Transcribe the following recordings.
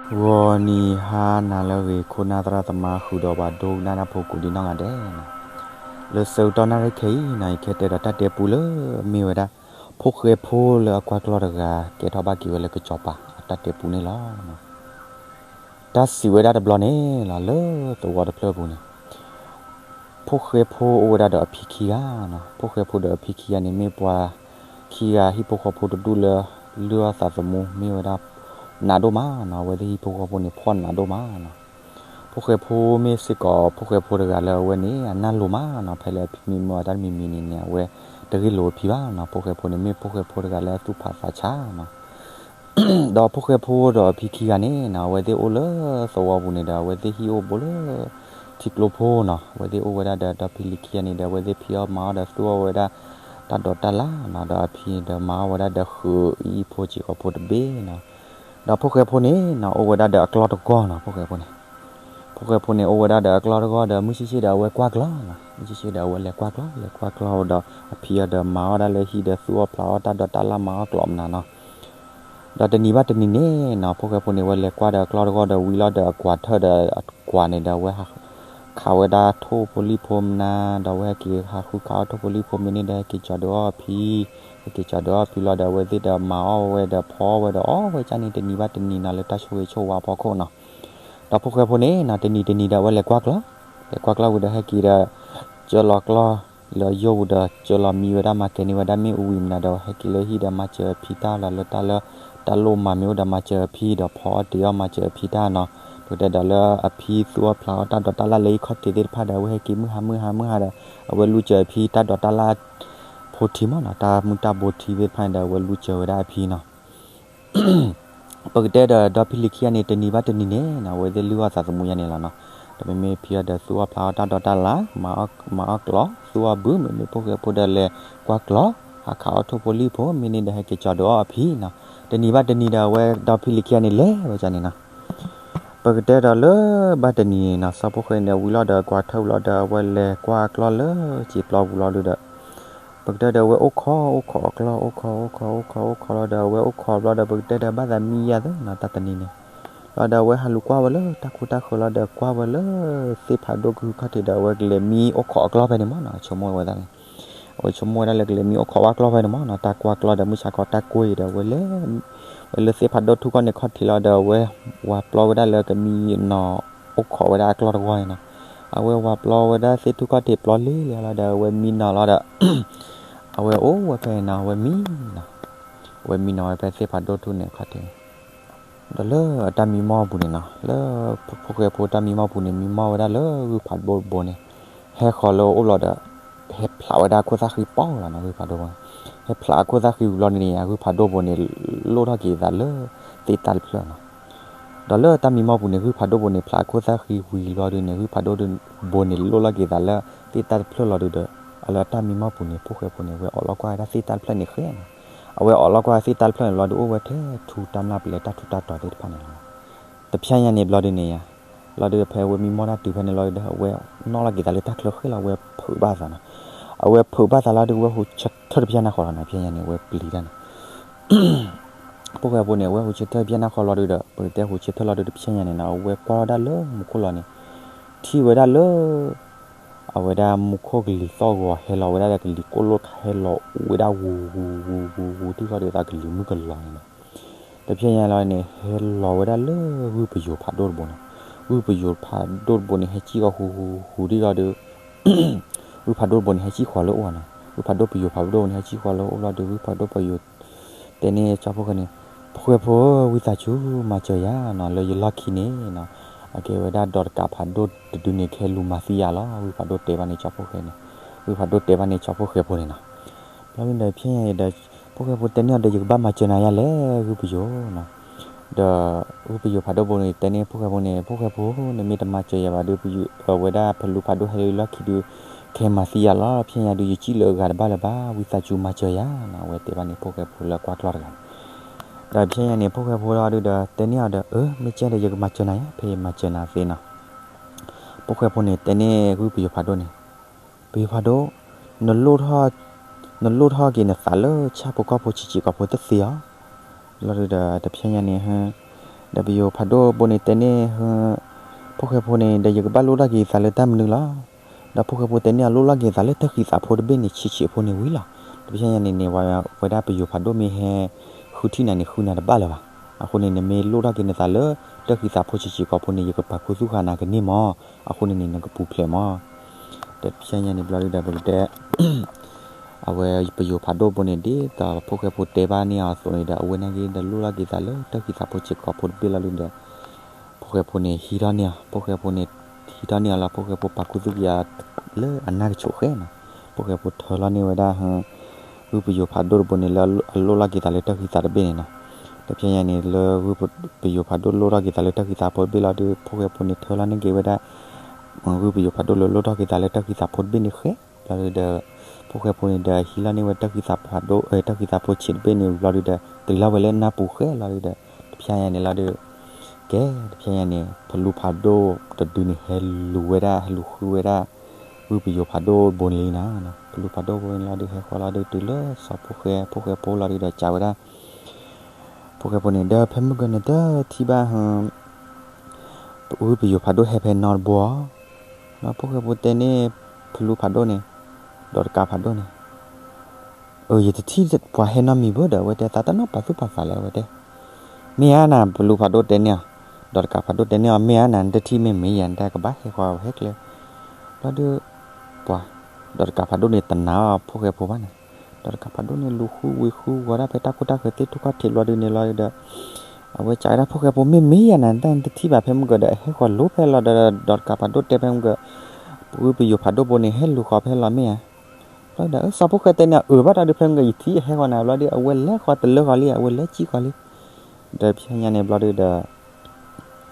ဂီၤနံၤဟါနၤလၢအဂ့ၤ ခိၣ်နၢ်သရၣ်သမါ ဃုာ်ဒီးပှၤဒိကနၣ်တၢ်ဖိကိးဒံးနီၢ်ဂၤဒဲးနီၤ, လၢဆၢကတီၢ်နၣ်ရံၣ်ခဲအံၤနီၤ ယကဟဲတဲဒီးတၢ်တဲပူလၢမ့ၢ်ဝဲဒၣ် ဖိၣ်ဃဲဖိလၢအကွၢ်ကျီၢ်တဂၤ ကဲထီၣ်ဘၣ်က့ၤဝဲလၢကစီၤပၤအတၢ်တဲပူန့ၣ်လီၤ. တၢ်စံးဝဲဒၣ်တဘျီန့ၣ်လီၤ လၢသဝီတဖျၢၣ်အပူၤန့ၣ် ဖိၣ်ဃဲဖိအိၣ်ဝဲဒၣ်ဒီးအဖံခံဂၤနီၤ, ဖိၣ်ဃဲဖိဒီးအဖံခံဂၤန့ၣ် မ့ၢ်ပှၤခံဂၤဟံၣ်ဖိဃီဖိတဒူၣ်လၢ လုၢ်အီၣ်သးသမူ မ့ၢ်ဝဲဒၣ် နးဒိၣ်မးနီၤ, အဝဲသ့ၣ်ဟံၣ်ဖိဃီဖိန့ၣ် ဖှီၣ်နးဒိၣ်မးနီၤ. ဖိၣ်ဃဲဖိမ့ၢ်စ့ၢ်ကီး ဖိၣ်ဃဲဖိတဂၤလၢအဝဲန့ၣ် အနၢ်လိၤမးနီၤ, ဖဲလၢအဖံမ့ၢ်မၢအီၤတၢ်တမံၤမံၤန့ၣ်န့ၣ် အဝဲတဂ့ၢ်လိာ်အဖံဘၣ်နီၤ, ဖိၣ်ဃဲဖိန့ၣ် မ့ၢ်ဖိၣ်ဃဲဖိတဂၤလၢအသူၣ်ဖးသးဆးနီၤ. ဒီးဖိၣ်ဃဲဖိဒီးအဖံခံဂၤန့ၣ်နီၤ အဝဲသ့ၣ်အိၣ်လၢသဝီပူၤန့ၣ်ဒီး အဝဲသ့ၣ်ဟံၣ်အိၣ်ဘူးလၢ ထံကျိဖိနီၤ, အဝဲသ့ၣ်အိၣ်ဝဲဒၣ်ဒီး ဒီဖံလံၤခံဂၤန့ၣ်ဒီး အဝဲသ့ၣ်ဖံးအီၣ်မၤအီၣ်ဒီးသူၣ်အီၣ်ဝဲဒၣ် တၢ်ဒိးတၢ်လၣ်နီၤ, ဒီးအဖံဒီးမၤအီၣ်ဝဲဒၣ်ဒီးဃုာ်အံၣ်ဖိစ့ၢ်ကီးဖိတဘ့ၣ်နီၤ. ဒီးဖိၣ်ဃဲဖိန့ၣ်နီၤ အိၣ်ဝဲဒၣ်ဒီးအကျီၢ်တဂီၢ်နီၤ, ဖိၣ်ဃဲဖိန့ၣ် ဖိၣ်ဃဲဖိန့ၣ် အိၣ်ဝဲဒၣ်ဒီးအကျီၢ်တဂီၢ်ဒီး မုၢ်ဆ့ၣ်ဆ့ၣ်ဒီးအဝဲကွၢ်ကျီၢ်နီၤ, မုၢ်ဆ့ၣ်ဆ့ၣ်ဒီးအဝဲလဲၤကွၢ်ကျီၢ် လဲၤကွၢ်ကျီၢ်ဒီး အဖံအီၤဒီးမၤအီၣ်ဒၣ်လၢဟံၣ်ဒီးသူၣ်အီၣ်ဖျးအီၣ်တၢ်ဒိးတၢ်လၣ်မၤအီၣ်ကျိာ်မနုၤနီၤ. ဒီးတနံၤဘၣ်တနံၤန့ၣ်နီၤ ဖိၣ်ဃဲဖိန့ၣ် အဝဲလဲၤကွၢ်ဒီးအကျီၢ်တဂီၢ်ဒီးဝံၤလီၤဒီးအကွၢ်ထၢၣ်ဒီးအကွၢ်န့ၣ်ဒီးအဝဲ ခးဝဲဒၣ်ထိၣ်ဖိလံၣ်ဖိမနုၤ ဒီးအဝဲဟဲက့ၤဟးဃုခးအီၣ်ထိၣ်ဖိလံၣ်ဖိမ့ၢ်န့ၢ်ဒီးဟဲက့ၤကၠီၤဒုးအီၣ်အဖံ, ဟဲက့ၤကၠီၤဒုးအီၣ်အဖံလီၤဒီးအဝဲသ့ၣ်ဒီးမၤအီၣ်ဝဲဒီးဖီအီၣ်ဝဲဒီးအီၣ်ဝဲကၢ်န့ၣ် တနံၤဘၣ်တနံၤနီၤ လၢတၢ်ဆိၣ်ဂ့ၤဆိၣ်ဝါအဖီခိၣ်နီၤ. ဒီးဖိၣ်ဃဲဖိန့ၣ်နီၤ တနံၤတနံၤဒီးအဝဲလဲၤကွၢ်ကျီၢ်, လဲၤကွၢ်ကျီၢ်ဝံၤဒီးဟဲက့ၤဒီး ကၢလီၤကျီၢ်လၢအယိၢ်ပူၤဒီး ကၢလီၤမံဝဲဒၣ်မၤကဲၤန့ၢ်ဝဲဒၣ်မ့ၣ်အူဝံၤမနုၤဒီး ဟဲက့ၤလၢဟံၣ်ဒီးမၤစၢၤအဖံတၢ်လီၤ လၢတၢ်လၢ တၢ်လိၣ်မၤမ့ၢ်အိၣ်ဒီးမၤစၢၤအဖံဒီးဖီအီၣ်တ့ၤအီၣ်မၤစၢၤအဖံတၢ်နီၤ. ပကတဲဒီးလၢအဖံသူၣ်အီၣ်ဖျးအီၣ်တၢ်ဒိးတၢ်လၣ်လၢဟံၣ်ခီၣ်ထံးသ့ၣ်တဖၣ်ဒီး အဝဲဟဲက့ၤမုၢ်ဟါမုၢ်ဟါမုၢ်ဟါဒီး အဝဲလူစၢၤအဖံတၢ်ဒိးတၢ်လၣ်ဖိထံမးနီၤ, တၢ်မုၢ်တၢ်ဘိထံသ့ၣ်တဖၣ်န့ၣ်ဒီး အဝဲလူစၢၤဝဲဒၣ်အဖံနီၤ. ပကတဲဒီးဒီဖံလံၤခံဂၤန့ၣ် တနံၤဘၣ်တနံၤန့ၣ်နီၤ အဝဲသ့ၣ်လုၢ်အီၣ်သးသမူယါန့ၣ်လီၤနီၤ. ဒီးမ့မ့ၢ်ဖံအီၤဒီးသူၣ်အီၣ်ဖျးအီၣ်တၢ်ဒိးတၢ်လၣ် မၤအီၣ်ကျိာ် သူၣ်အီၣ်ဘု မ့မ့ၢ်ဖိၣ်ဃဲဖိဒီးလဲၤကွၢ်ကျီၢ် ဟးခးအီၣ်ထိၣ်ဖိလံၣ်ဖိ မ့ၢ်န့ၢ်ဒီးဟဲက့ၤကၠီၤဒုးအီၣ်အဖံနီၤ. တနံၤဘၣ်တနံၤဒီးအဝဲဒီဖံလံၤခံဂၤန့ၣ် လဲၤဝဲဒၣ်န့ၣ်နီၤ. ပကတဲဒီးလၢဘၣ်တနံၤန့ၣ်နီၤ စီၤဖိၣ်ဃဲန့ၣ်ဝံၤလီၤဒီးကွၢ်ထၢၣ်ဝံၤလီၤဒီး အဝဲလဲၤကွၢ်အကျီၢ်လၢစံာ်ပျီပူၤလီၤဒုဒီး ပကတဲဒီးအဝဲအိၣ်ခိး အိၣ်ခိးအကျီၢ် အိၣ်ခိး အိၣ်ခိး အိၣ်ခိး အိၣ်ခိးလီၤဒီး အဝဲအိၣ်ခိးဘျီဒီး ပကတဲဒီးဘၣ်သးမံယါသ့နီၤ တၢ်တနံၤန့ၣ် လီၤဒီးအဝဲဟးလူၤကွၢ်ဝဲလၢတၢ်ခိတၢ်ဃၢၤလီၤဒီး ကွၢ်ဝဲလၢသ့ၣ်ဖးဒိၣ်ကဟုခီၣ်ထံးဒီး အဝဲကလဲၤမံအိၣ်ခိးအကျီၢ်ဖဲန့ၣ်မးနီၤ ဆိကမိၣ်ဝဲဒၣ်န့ၣ် အဝဲဆိကမိၣ်ဝဲဒၣ်လၢကလဲၤမံအိၣ်ခိးဝဲအကျီၢ်ဖဲန့ၣ်မးနီၤ တၢ်ကွၢ်ကျီၢ်ဒီး မုၢ်ဆါခီတၢ်ကွၢ်အံၤဒီး အဝဲလဲၤ ဝဲလၢသ့ၣ်ဖးဒိၣ်ထူၣ်ခီၣ်ထံးလီၤဒီး အဝဲဝၤပျီဝဲဒၣ်လၢကမံနီၤ အိၣ်ခိးဝဲဒၣ်အကျီၢ်တဂီၢ်န့ၣ်နီၤ အဝဲဝၤပျီဝဲဒၣ်သ့ၣ်ထူၣ်ခီၣ်ထံးပျီလံလံလီၤဒီး အဝဲမံနီၤလီၤဒီး အဝဲအိၣ်ဝဲဖဲန့ၣ်နီၤ အဝဲမံနီၤ အဝဲမံနီၤဝဲဖဲသ့ၣ်ဖးဒိၣ်ထူၣ်န့ၣ်ခီၣ်ထံး ဒီးလၢအတၢ်မံမီၢ်ပူၤန့ၣ်နီၤ လၢဖိၣ်ဃဲဖိတၢ်မံမီၢ်ပူၤန့ၣ် မံမီၢ်ဝဲဒၣ်လၢဂုၢ်ဖးဒိၣ်တဘိန့ၣ် ဟဲဃီၤလၢအအိၣ်လီၤဒီး ဟဲဖျးဝဲဒၣ်အခိၣ်သၣ်ဃံပီၢ်လီၤနီၤ ဂုၢ်ဖးဒိၣ်ဘိန့ၣ် ဟဲဖျးအခိၣ်သၣ်ဃံဝံၤလီၤန့ၣ် အဂုၢ်ဖးဒိၣ်ဘိန့ၣ် လိၣ်ထီၣ်က့ၤသးလၢသ့ၣ်တၢ်တဖျၢၣ်နီၤ ဒီးလၢတၢ်မံမီၢ်ပူၤန့ၣ် ဂုၢ်ဖးဒိၣ်ဘိန့ၣ် ဖျးအခိၣ်သၣ်ဃံဝံၤလီၤဒုန့ၣ် ဂုၢ်ဖးဒိၣ်ဘိန့ၣ် လိၣ်လီၤက့ၤသးလၢသ့ၣ်တၢ်တဖျၢၣ်လီၤဒုဒီး အလၢတၢ်မံမီၢ်ပူၤန့ၣ် ဖိၣ်ဃဲဖိန့ၣ် အဝဲအိးလီၤကွၢ်ဝဲဒၣ်သ့ၣ်တၢ်တဖျၢၣ်န့ၣ်ဃဲနီၤ အဝဲအိးလီၤကွၢ်သ့ၣ်တၢ်တဖျၢၣ်န့ၣ်လီၤဒု အိၣ်ဝဲထဲထူတၢ်မျၢ်ပလဲတၢ်ထူးတၢ်တီၤသ့ၣ်တဖၣ်န့ၣ်လီၤ. တဖျဲညါန့ၣ်ဘျီဒုန့ၣ်ယါ လီၤဒုဖဲအဝဲမံမီၢ်တၢ်တုၤဖဲန့ၣ်လီၤဒုဒီး အဝဲနီၣ်လီၤက့ၤသးလၢတၢ်ချၢဃဲလီၤ အဝဲဖုးဘၣ်သးနီၤ အဝဲဖုးဘၣ်သးလီၤဒု အဝဲဟူးဆၢထၢၣ်တဖျဲညါဃီလီၤနီၤ ဖျဲညါန့ၣ် အဝဲပျံၤတၢ်န့ၣ် ဖိၣ်ဃဲဖိန့ၣ် အဝဲဟူးဆၢထၢၣ်ဖျဲညါဃီလီၤဒုဒီး ပကတဲဟူးဆၢထၢၣ်လီၤဒုတဖျဲညါန့ၣ်နီၤ အဝဲကွၢ်လီၤဒၣ်လၢမူခိၣ်လီၤန့ၣ် ထံၣ်ဝဲဒၣ်လၢ အဝဲဒၣ်မူခိၣ်ကလံၤသီၣ်ဂီၤဟဲလီၤဝဲဒၣ်ဒီးကလံၤကိၢ်လိၣ်ခးဟဲလီၤအူဝဲဒၣ်ဂူၤဂူၤဂူၤဂူၤဂူၤဂူၤ ထံၣ်ဃီဒုးသးကလံၤမုၢ်ကလီၤန့ၣ်နီၤ တဖျဲညါလီၤန့ၣ် ဟဲလီၤဝဲဒၣ်လၢဂုၢ်ပယိၤဖးဒိၣ်တဘိန့ၣ် ဂုၢ်ပယိၤဖးဒိၣ်တဘိန့ၣ် ဟဲစံၣ်ဃီၤဃူဃူဃူဃူထံၣ်ဃီဒုး ဂုၢ်ဖးဒိၣ်တဘိန့ၣ် ဟဲစံၣ်ဃီၤလၢအအိၣ်နီၤ ဂုၢ်ဖးဒိၣ်ပယိၤဖးဒိၣ်တဘိန့ၣ် ဟဲစံၣ်ဃီၤလၢအအိၣ်လီၤဒုး ဂုၢ်ဖးဒိၣ်ပယိၤ တဲန့ၢ်စီၤဖိၣ်ဃဲန့ၣ် ဖိၣ်ဃဲဖိဧၢ ဝံသးစူၤမၤစၢၤယၤနီၤ လၢယလီၢ်ခံန့ၣ်နီၤ အကဲဝဲဒၣ်ဒီးတကးဖးဒိၣ်တဒုန့ၣ် ကဟဲလူၤမၤသံယၤလီၤ ဂုၢ်ဖးဒိၣ်တဲဘၣ်န့ၣ်စီၤဖိၣ်ဃဲန့ၣ် ဂုၢ်ဖးဒိၣ်တဲဘၣ်န့ၣ်စီၤဖိၣ်ဃဲဖိန့ၣ်နီၤ ဘျီဒုဒီးဖျဲညါအံၤဒီး ဖိၣ်ဃဲဖိတဲန့ၢ်အီၤဒီး ယကဘၣ်မၤစၢၤနၤယၤလဲၣ် ဂုၢ်ပယိၤနီၤ ဒီးဂုၢ်ပယိၤဖးဒိၣ်ဘိန့ၣ် တဲန့ၢ်ဖိၣ်ဃဲဖိန့ၣ် ဖိၣ်ဃဲဖိ နမ့ၢ်တမၤစၢၤယၤဘၣ်ဒုး ပယိၤဝဲဒၣ်ဖလူဖးဒိၣ်ဟဲလၢယလီၢ်ခံဒုး ကဟဲမၤသံယၤလီၤ ဖျဲညါဒုး ယစံၣ်လၢအဂၤတဘၣ်လၢၤဘၣ် ဝံသးစူၤမၤစၢၤယၤနီၤ အဝဲတဲဘၣ်န့ၣ်ဖိၣ်ဃဲဖိလၢကွၢ်ကျီၢ်တဂၤန့ၣ် ဒီးဖျဲညါန့ၣ် ဖိၣ်ဃဲဖိလီၤဒုဒီး တဲန့ၢ်အီၤဒီး အၢ မ့ၢ်ကဲဒီး ယကမၤစၢၤနၤယၤ ဖဲယမၤစၢၤနၤသ့နီၤ ဖိၣ်ဃဲဖိန့ၣ် တဲန့ၢ်ဂုၢ်ပယိၤဖးဒိၣ်န့ၣ် ပယိၤဖးဒိၣ် နလိၣ်ထီၣ်က့ၤနသးလၢဆၣ်ဖိကီၢ်ဖိဆံးဆံးကိာ်ဖိတသ့ဧါ လီၤဒုဒီး တဖျဲညါန့ၣ် ဒီးပယိၤဖးဒိၣ်ဘိန့ၣ်တဲန့ၢ် ဖိၣ်ဃဲဖိန့ၣ် ဒီးယကဘၣ်လိၣ်ထီၣ်က့ၤသးလၢတၢ်မနုၤလီၤ. ဒီးဖိၣ်ဃဲဖိတဲန့ၢ်အီၤ လိၣ်လီၤက့ၤသးလၢတၢ်ဃံသးဖိတဘ့ၣ်န့ၣ် ဆံးဆံးဖိန့ၣ်ဝံၤလီၤ. တဖဲညါန့ၣ်န့ၣ် ဝဲဒၣ်ပယိၤဖးဒိၣ်မ့ၢ်ဟဲဃုထံၣ်နၤန့ၣ် ဃုနၤတဘၣ်လၢၤဘၣ်. အဃိန့ၣ် နမ့ၢ်လိၣ်ထီၣ်က့ၤနသးလၢ တၢ်ဃံသးဖိဆံးဆံးကိာ်ဖိန့ၣ် ယကပာ်ခူသူၣ်ဃာ်နၤကန့ၢ်မး. အဃိန့ၣ်န့ၣ် နကပူၤဖျဲးမး. တဖဲညါန့ၣ်ဘျီဒုဒီးပကတဲ အဝဲပယိၤဖးဒိၣ်ဘိန့ၣ် ဒ်သိးဖိၣ်ဃဲဖိတဲဘၣ်န့ၢ်အီၤအသိးန့ၣ်ဒီး အဝဲန့ၣ်က့ဒီး လိၣ်လီၤက့ၤသးလၢတၢ်ဃံသးဖိဆံးကိာ်ဖိတဘ့ၣ်လီၤဒုဒီး ဖိၣ်ဃဲဖိန့ၣ်ဟံးထီၣ်န့ၢ်အီၤ, ဖိၣ်ဃဲဖိန့ၣ် ဟံးထီၣ်န့ၢ်အီၤလီၤ. ဖိၣ်ဃဲဖိပာ်ခူသူၣ်က့ၤအီၤလၢအနၢ်ကဆိးဃဲနီၤ. ဖိၣ်ဃဲဖိထၢလီၤန့ၢ်ဝဲဒၣ် ဂုၢ်ပယိၤဖးဒိၣ်တဘိန့ၣ် လၢအလိၣ်လီၤက့ၤသးလၢတၢ်ဃံသးတဘ့ၣ်န့ၣ်နီၤ. တဖဲညါန့ၣ် လၢဂုၢ်ပယိၤဖးဒိၣ်လိၣ်ထီၣ်က့ၤသးလၢတၢ်ဃံသးဖိတဘ့ၣ်လီၤဒု ဖိၣ်ဃဲဖိန့ၣ်ထၢလီၤန့ၢ်က့ၤဝဲဒၣ် ဂုၢ်ပယိၤဖးဒိၣ်လၢလိၣ်ထီၣ်က့ၤသးလၢတၢ်ဃံသးဖိတဘ့ၣ်န့ၣ်ဃဲ ဘျီဒုဒီး ဖိၣ်ဃဲဖိန့ၣ်ဒီးဟံးလီၤန့ၢ်ဝဲတၢ်ဃံသးဖးဒိၣ် တၢ်ဃံသးဖိဆံးတဘ့ၣ်န့ၣ်ဘျီဒုဒီး တုၤလီၤဝဲလၢနၢ်ပူၤဃဲလီၤဒုဒီး တဖဲညါန့ၣ်လီၤဒု ကဲ တဖဲညါန့ၣ် ဖလူဖးဒိၣ်တဒုန့ၣ် ဟဲလူၤဝဲဒၣ် ဟဲလူၤဃုဝဲဒၣ် ဂုၢ်ပယိၤဖးဒိၣ်ဘိန့ၣ်လံနီၤ. ဖလူဖးဒိၣ်ဘိန့ၣ်လီၤဒု ဟဲဃီလီၤဒုတုၤလၢစီၤဖိၣ်ဃဲ ဖိၣ်ဃဲဖိလီၤဒုဒီး ကးဝဲဒၣ် ဖိၣ်ဃဲဖိန့ၣ် ဒီးဖဲမုၢ်ကၢန့ၣ်တထံၣ်ဘၣ် ဂုၢ်ပယိၤဖးဒိၣ်ဟဲဖဲနီတဘိဧါ. ဒီးဖိၣ်ဃဲဖိတဲန့ၢ် ဖလူဖးဒိၣ်န့ၣ် ဒီးတကးဖးဒိၣ်န့ၣ် အၢ ယတထံၣ်ပှၤဟဲနီတမံၤဘၣ်ဒီး အဝဲတဲ သးတနီၣ်ပာ်သူၣ်ပာ်သးလၢအဝဲတဲ မ့ၢ်ဧါနၤ ဖလူဖးဒိၣ်တဲန့ၢ်အီၤ, ဒီးတကးဖးဒိၣ်တဲန့ၢ်အီၤ မ့ၢ်ဧါနၤ နတထံၣ်မ့ၢ်မ့ၢ်ယၤ နတၢ်ကဘၣ်ဟဲဃီဝဲဟဲကျဲ ဘျီဒု ပှၤ ဒီးတကးဖးဒိၣ်န့ၣ် တနာ်အီၤဖိၣ်ဃဲဖိဘၣ်န့ၣ်, ဒီးတကးဖးဒိၣ်န့ၣ် လူၤဃုဝံၤဃုဝီၤဒၣ်ဖဲတၢ်ခိၣ်တၢ်ဃၢၤသ့ၣ်ထူၣ်ခီၣ်ထံးဘျီဒုန့ၣ်လီၤဒီး အဝဲကးဝဲဒၣ်ဖိၣ်ဃဲဖိ မ့ၢ်မ့ၢ်ယၤနၤ နတၢ်နတထံၣ်ဘၣ်ဖဲမုၢ်ကၢဒီး အဟဲဃီၤလိၤဖဲလီၤဒီး ဒီးတကးဖးဒိၣ်တဲဖဲမုၢ်ကၢ ဂုၢ်ပယိၤဖးဒိၣ်ဘိန့ၣ် ဟဲလူၤဃီၤဖဲလီၤမ့ၢ်ဧါ. ဘျီဒီး စီၤဖိၣ်ဃဲတဲန့ၢ်အီၤ အၢ ဘၣ်ဒီးဒုးဖဲမုၢ်ကၢ ယထံၣ်အဟဲဃီၤနၤ ဘျီဒု အဝဲလဲၤဃီၤတလၢဃီၤလံ အဝဲလဲၤကံၣ်ဃီၤလံ ဒီးဖဲညါန့ၣ် ဘျီဒုဒီး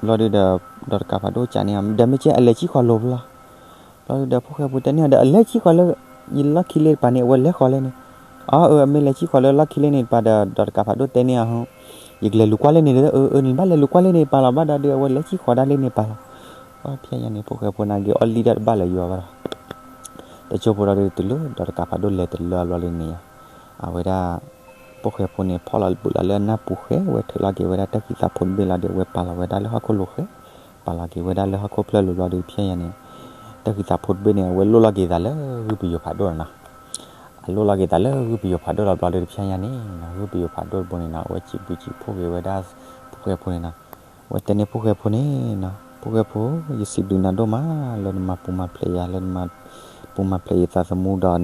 ဘျီဒုဒီး ဒီးတကးဖးဒိၣ်ကးန့ၢ်အီၤ ဒီးမ့ၢ်ကဲအလဲၤကံၣ်ဃီၤလိၤဖဲလီၤ. ဘျီဒုဒီးဖိၣ်ဃဲဖိတဲန့ၢ်အီၤဒီး အလဲၤကံၣ်ဃီၤလၢ ယလီၢ်ခံလ့တပၤန့ၣ် အဝဲလဲၤဃီၤလဲၣ်န့ၣ်, အၢ အၢ အမ့ၢ်လဲၤကံၣ်ဃီၤလၢလီၢ်ခံလ့န့ၣ်တပၤဒီး ဒီးတကးဖးဒိၣ်တဲန့ၢ်အီၤ ယကလဲၤလူၤကွၢ်လ့န့ၣ်ဒီး အၢ အၢ နဘၣ်လဲၤလူၤကွၢ်လ့န့ၣ်တပၤလီၤ ဘၣ်ဒီးဒုး အဝဲလဲၤကံၣ်ဃီၤဒၣ်လ့န့ၣ်တပၤလီၤ. ဖဲညါန့ၣ် ဖိၣ်ဃဲဖိန့ၣ်က့ၤအီၣ်လံဒၣ်တဘၣ်လၢၤယွၤဘၣ်ဒီး တကၠိဖိလီၤဒုး တုၤလၢဒီးတကးဖးဒိၣ်လဲၤတလၢဘျီလံန့ၣ် အဝဲဒၣ် ဖိၣ်ဃဲဖိန့ၣ် ဖီၣ်လီၤဘုးလီၤလၢအနၢ်ပူၤဃဲ အဝဲထုးလီၤက့ၤဝဲဒၣ်တၢ်ဃံသးဖိတဘ့ၣ်လီၤဒီး အဝဲပာ်လီၤဝဲဒၣ်လၢဟီၣ်ခိၣ်လိၤဃဲ, ပာ်လီၤက့ၤဝဲဒၣ်လၢဟီၣ်ခိၣ်ဖျၢၣ်လိၤဘျီဒုး ဖဲညါန့ၣ် တၢ်ဃံသးဖိတဘ့ၣ်န့ၣ် အဝဲလိၣ်လီၤက့ၤသးလၢဂုၢ်ပယိၤဖးဒိၣ်လီၤနီၤ. အလိၣ်လီၤက့ၤသးလၢဂုၢ်ပယိၤဖးဒိၣ်လီၤဘျီဒုး တဖဲညါန့ၣ်နီၤ ဂုၢ်ပယိၤဖးဒိၣ်တဘိန့ၣ်နီၤ အဝဲစံးဘျုးစံးဖှိၣ်က့ၤဝဲဒၣ် ဖိၣ်ဃဲဖိန့ၣ်နီၤ. အဝဲတဲန့ၢ်ဖိၣ်ဃဲဖိန့ၣ်နီၤ ဖိၣ်ဃဲဖိ ယစံးဘျုးနၤဒိၣ်မး လၢနမၤပူၤမၤဖျဲးယၤ လၢနမၤပူၤမၤဖျဲးယသးသမူဒီး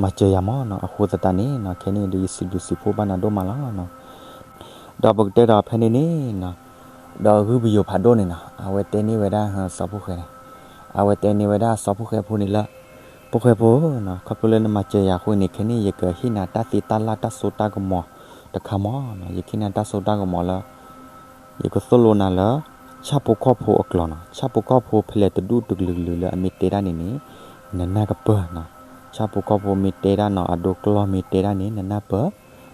မၤစၢၤယၤမးနီၤ. အဃိသတးန့ၣ်နီၤ ခဲန့ၣ်ဒီးယစံးဘျုးစံးဖှိၣ်ဘၣ်နၤဒိၣ်မးလီၤနီၤ. ဒီးပကတဲဒီးဖဲန့ၣ်န့ၣ်နီၤ ဒီးဂုၢ်ပယိၤဖးဒိၣ်န့ၣ်နီၤ အဝဲတဲန့ၢ်ဝဲဒၣ်စီၤဖိၣ်ဃဲန့ၣ် အဝဲတဲန့ၢ်ဝဲဒၣ်စီၤဖိၣ်ဃဲဖိန့ၣ်လၢ ဖိၣ်ဃဲဖိနီၤ ခီဖျိလၢနမၤစၢၤယၤအဃိန့ၣ် ခဲန့ၣ် ယကဟ့ၣ်နၤတၢ်သ့တၢ်လၢ်တၢ်စိတၢ်ကမီၤတခါမးနီၤ. ယကဟ့ၣ်နၤတၢ်စိတၢ်ကမီၤလၢ ယကသိၣ်လိနၤလၢ ဆၣ်ဖိကီၢ်ဖိအကျိာ်နီၤ. ဆၣ်ဖိကီၢ်ဖိဖဲလဲၣ်တဒူၣ်တကလုာ်ကလုာ်လၢအမ့ၢ်တဲဒၣ်န့ၣ်န့ၣ် နနၢ်ကပၢၢ်နီၤ. ဆၣ်ဖိကီၢ်ဖိမ့ၢ်တဲဒၣ်နီၤ အဒိကျီၢ်မ့ၢ်တဲဒၣ်န့ၣ် နနၢ်ပၢၢ်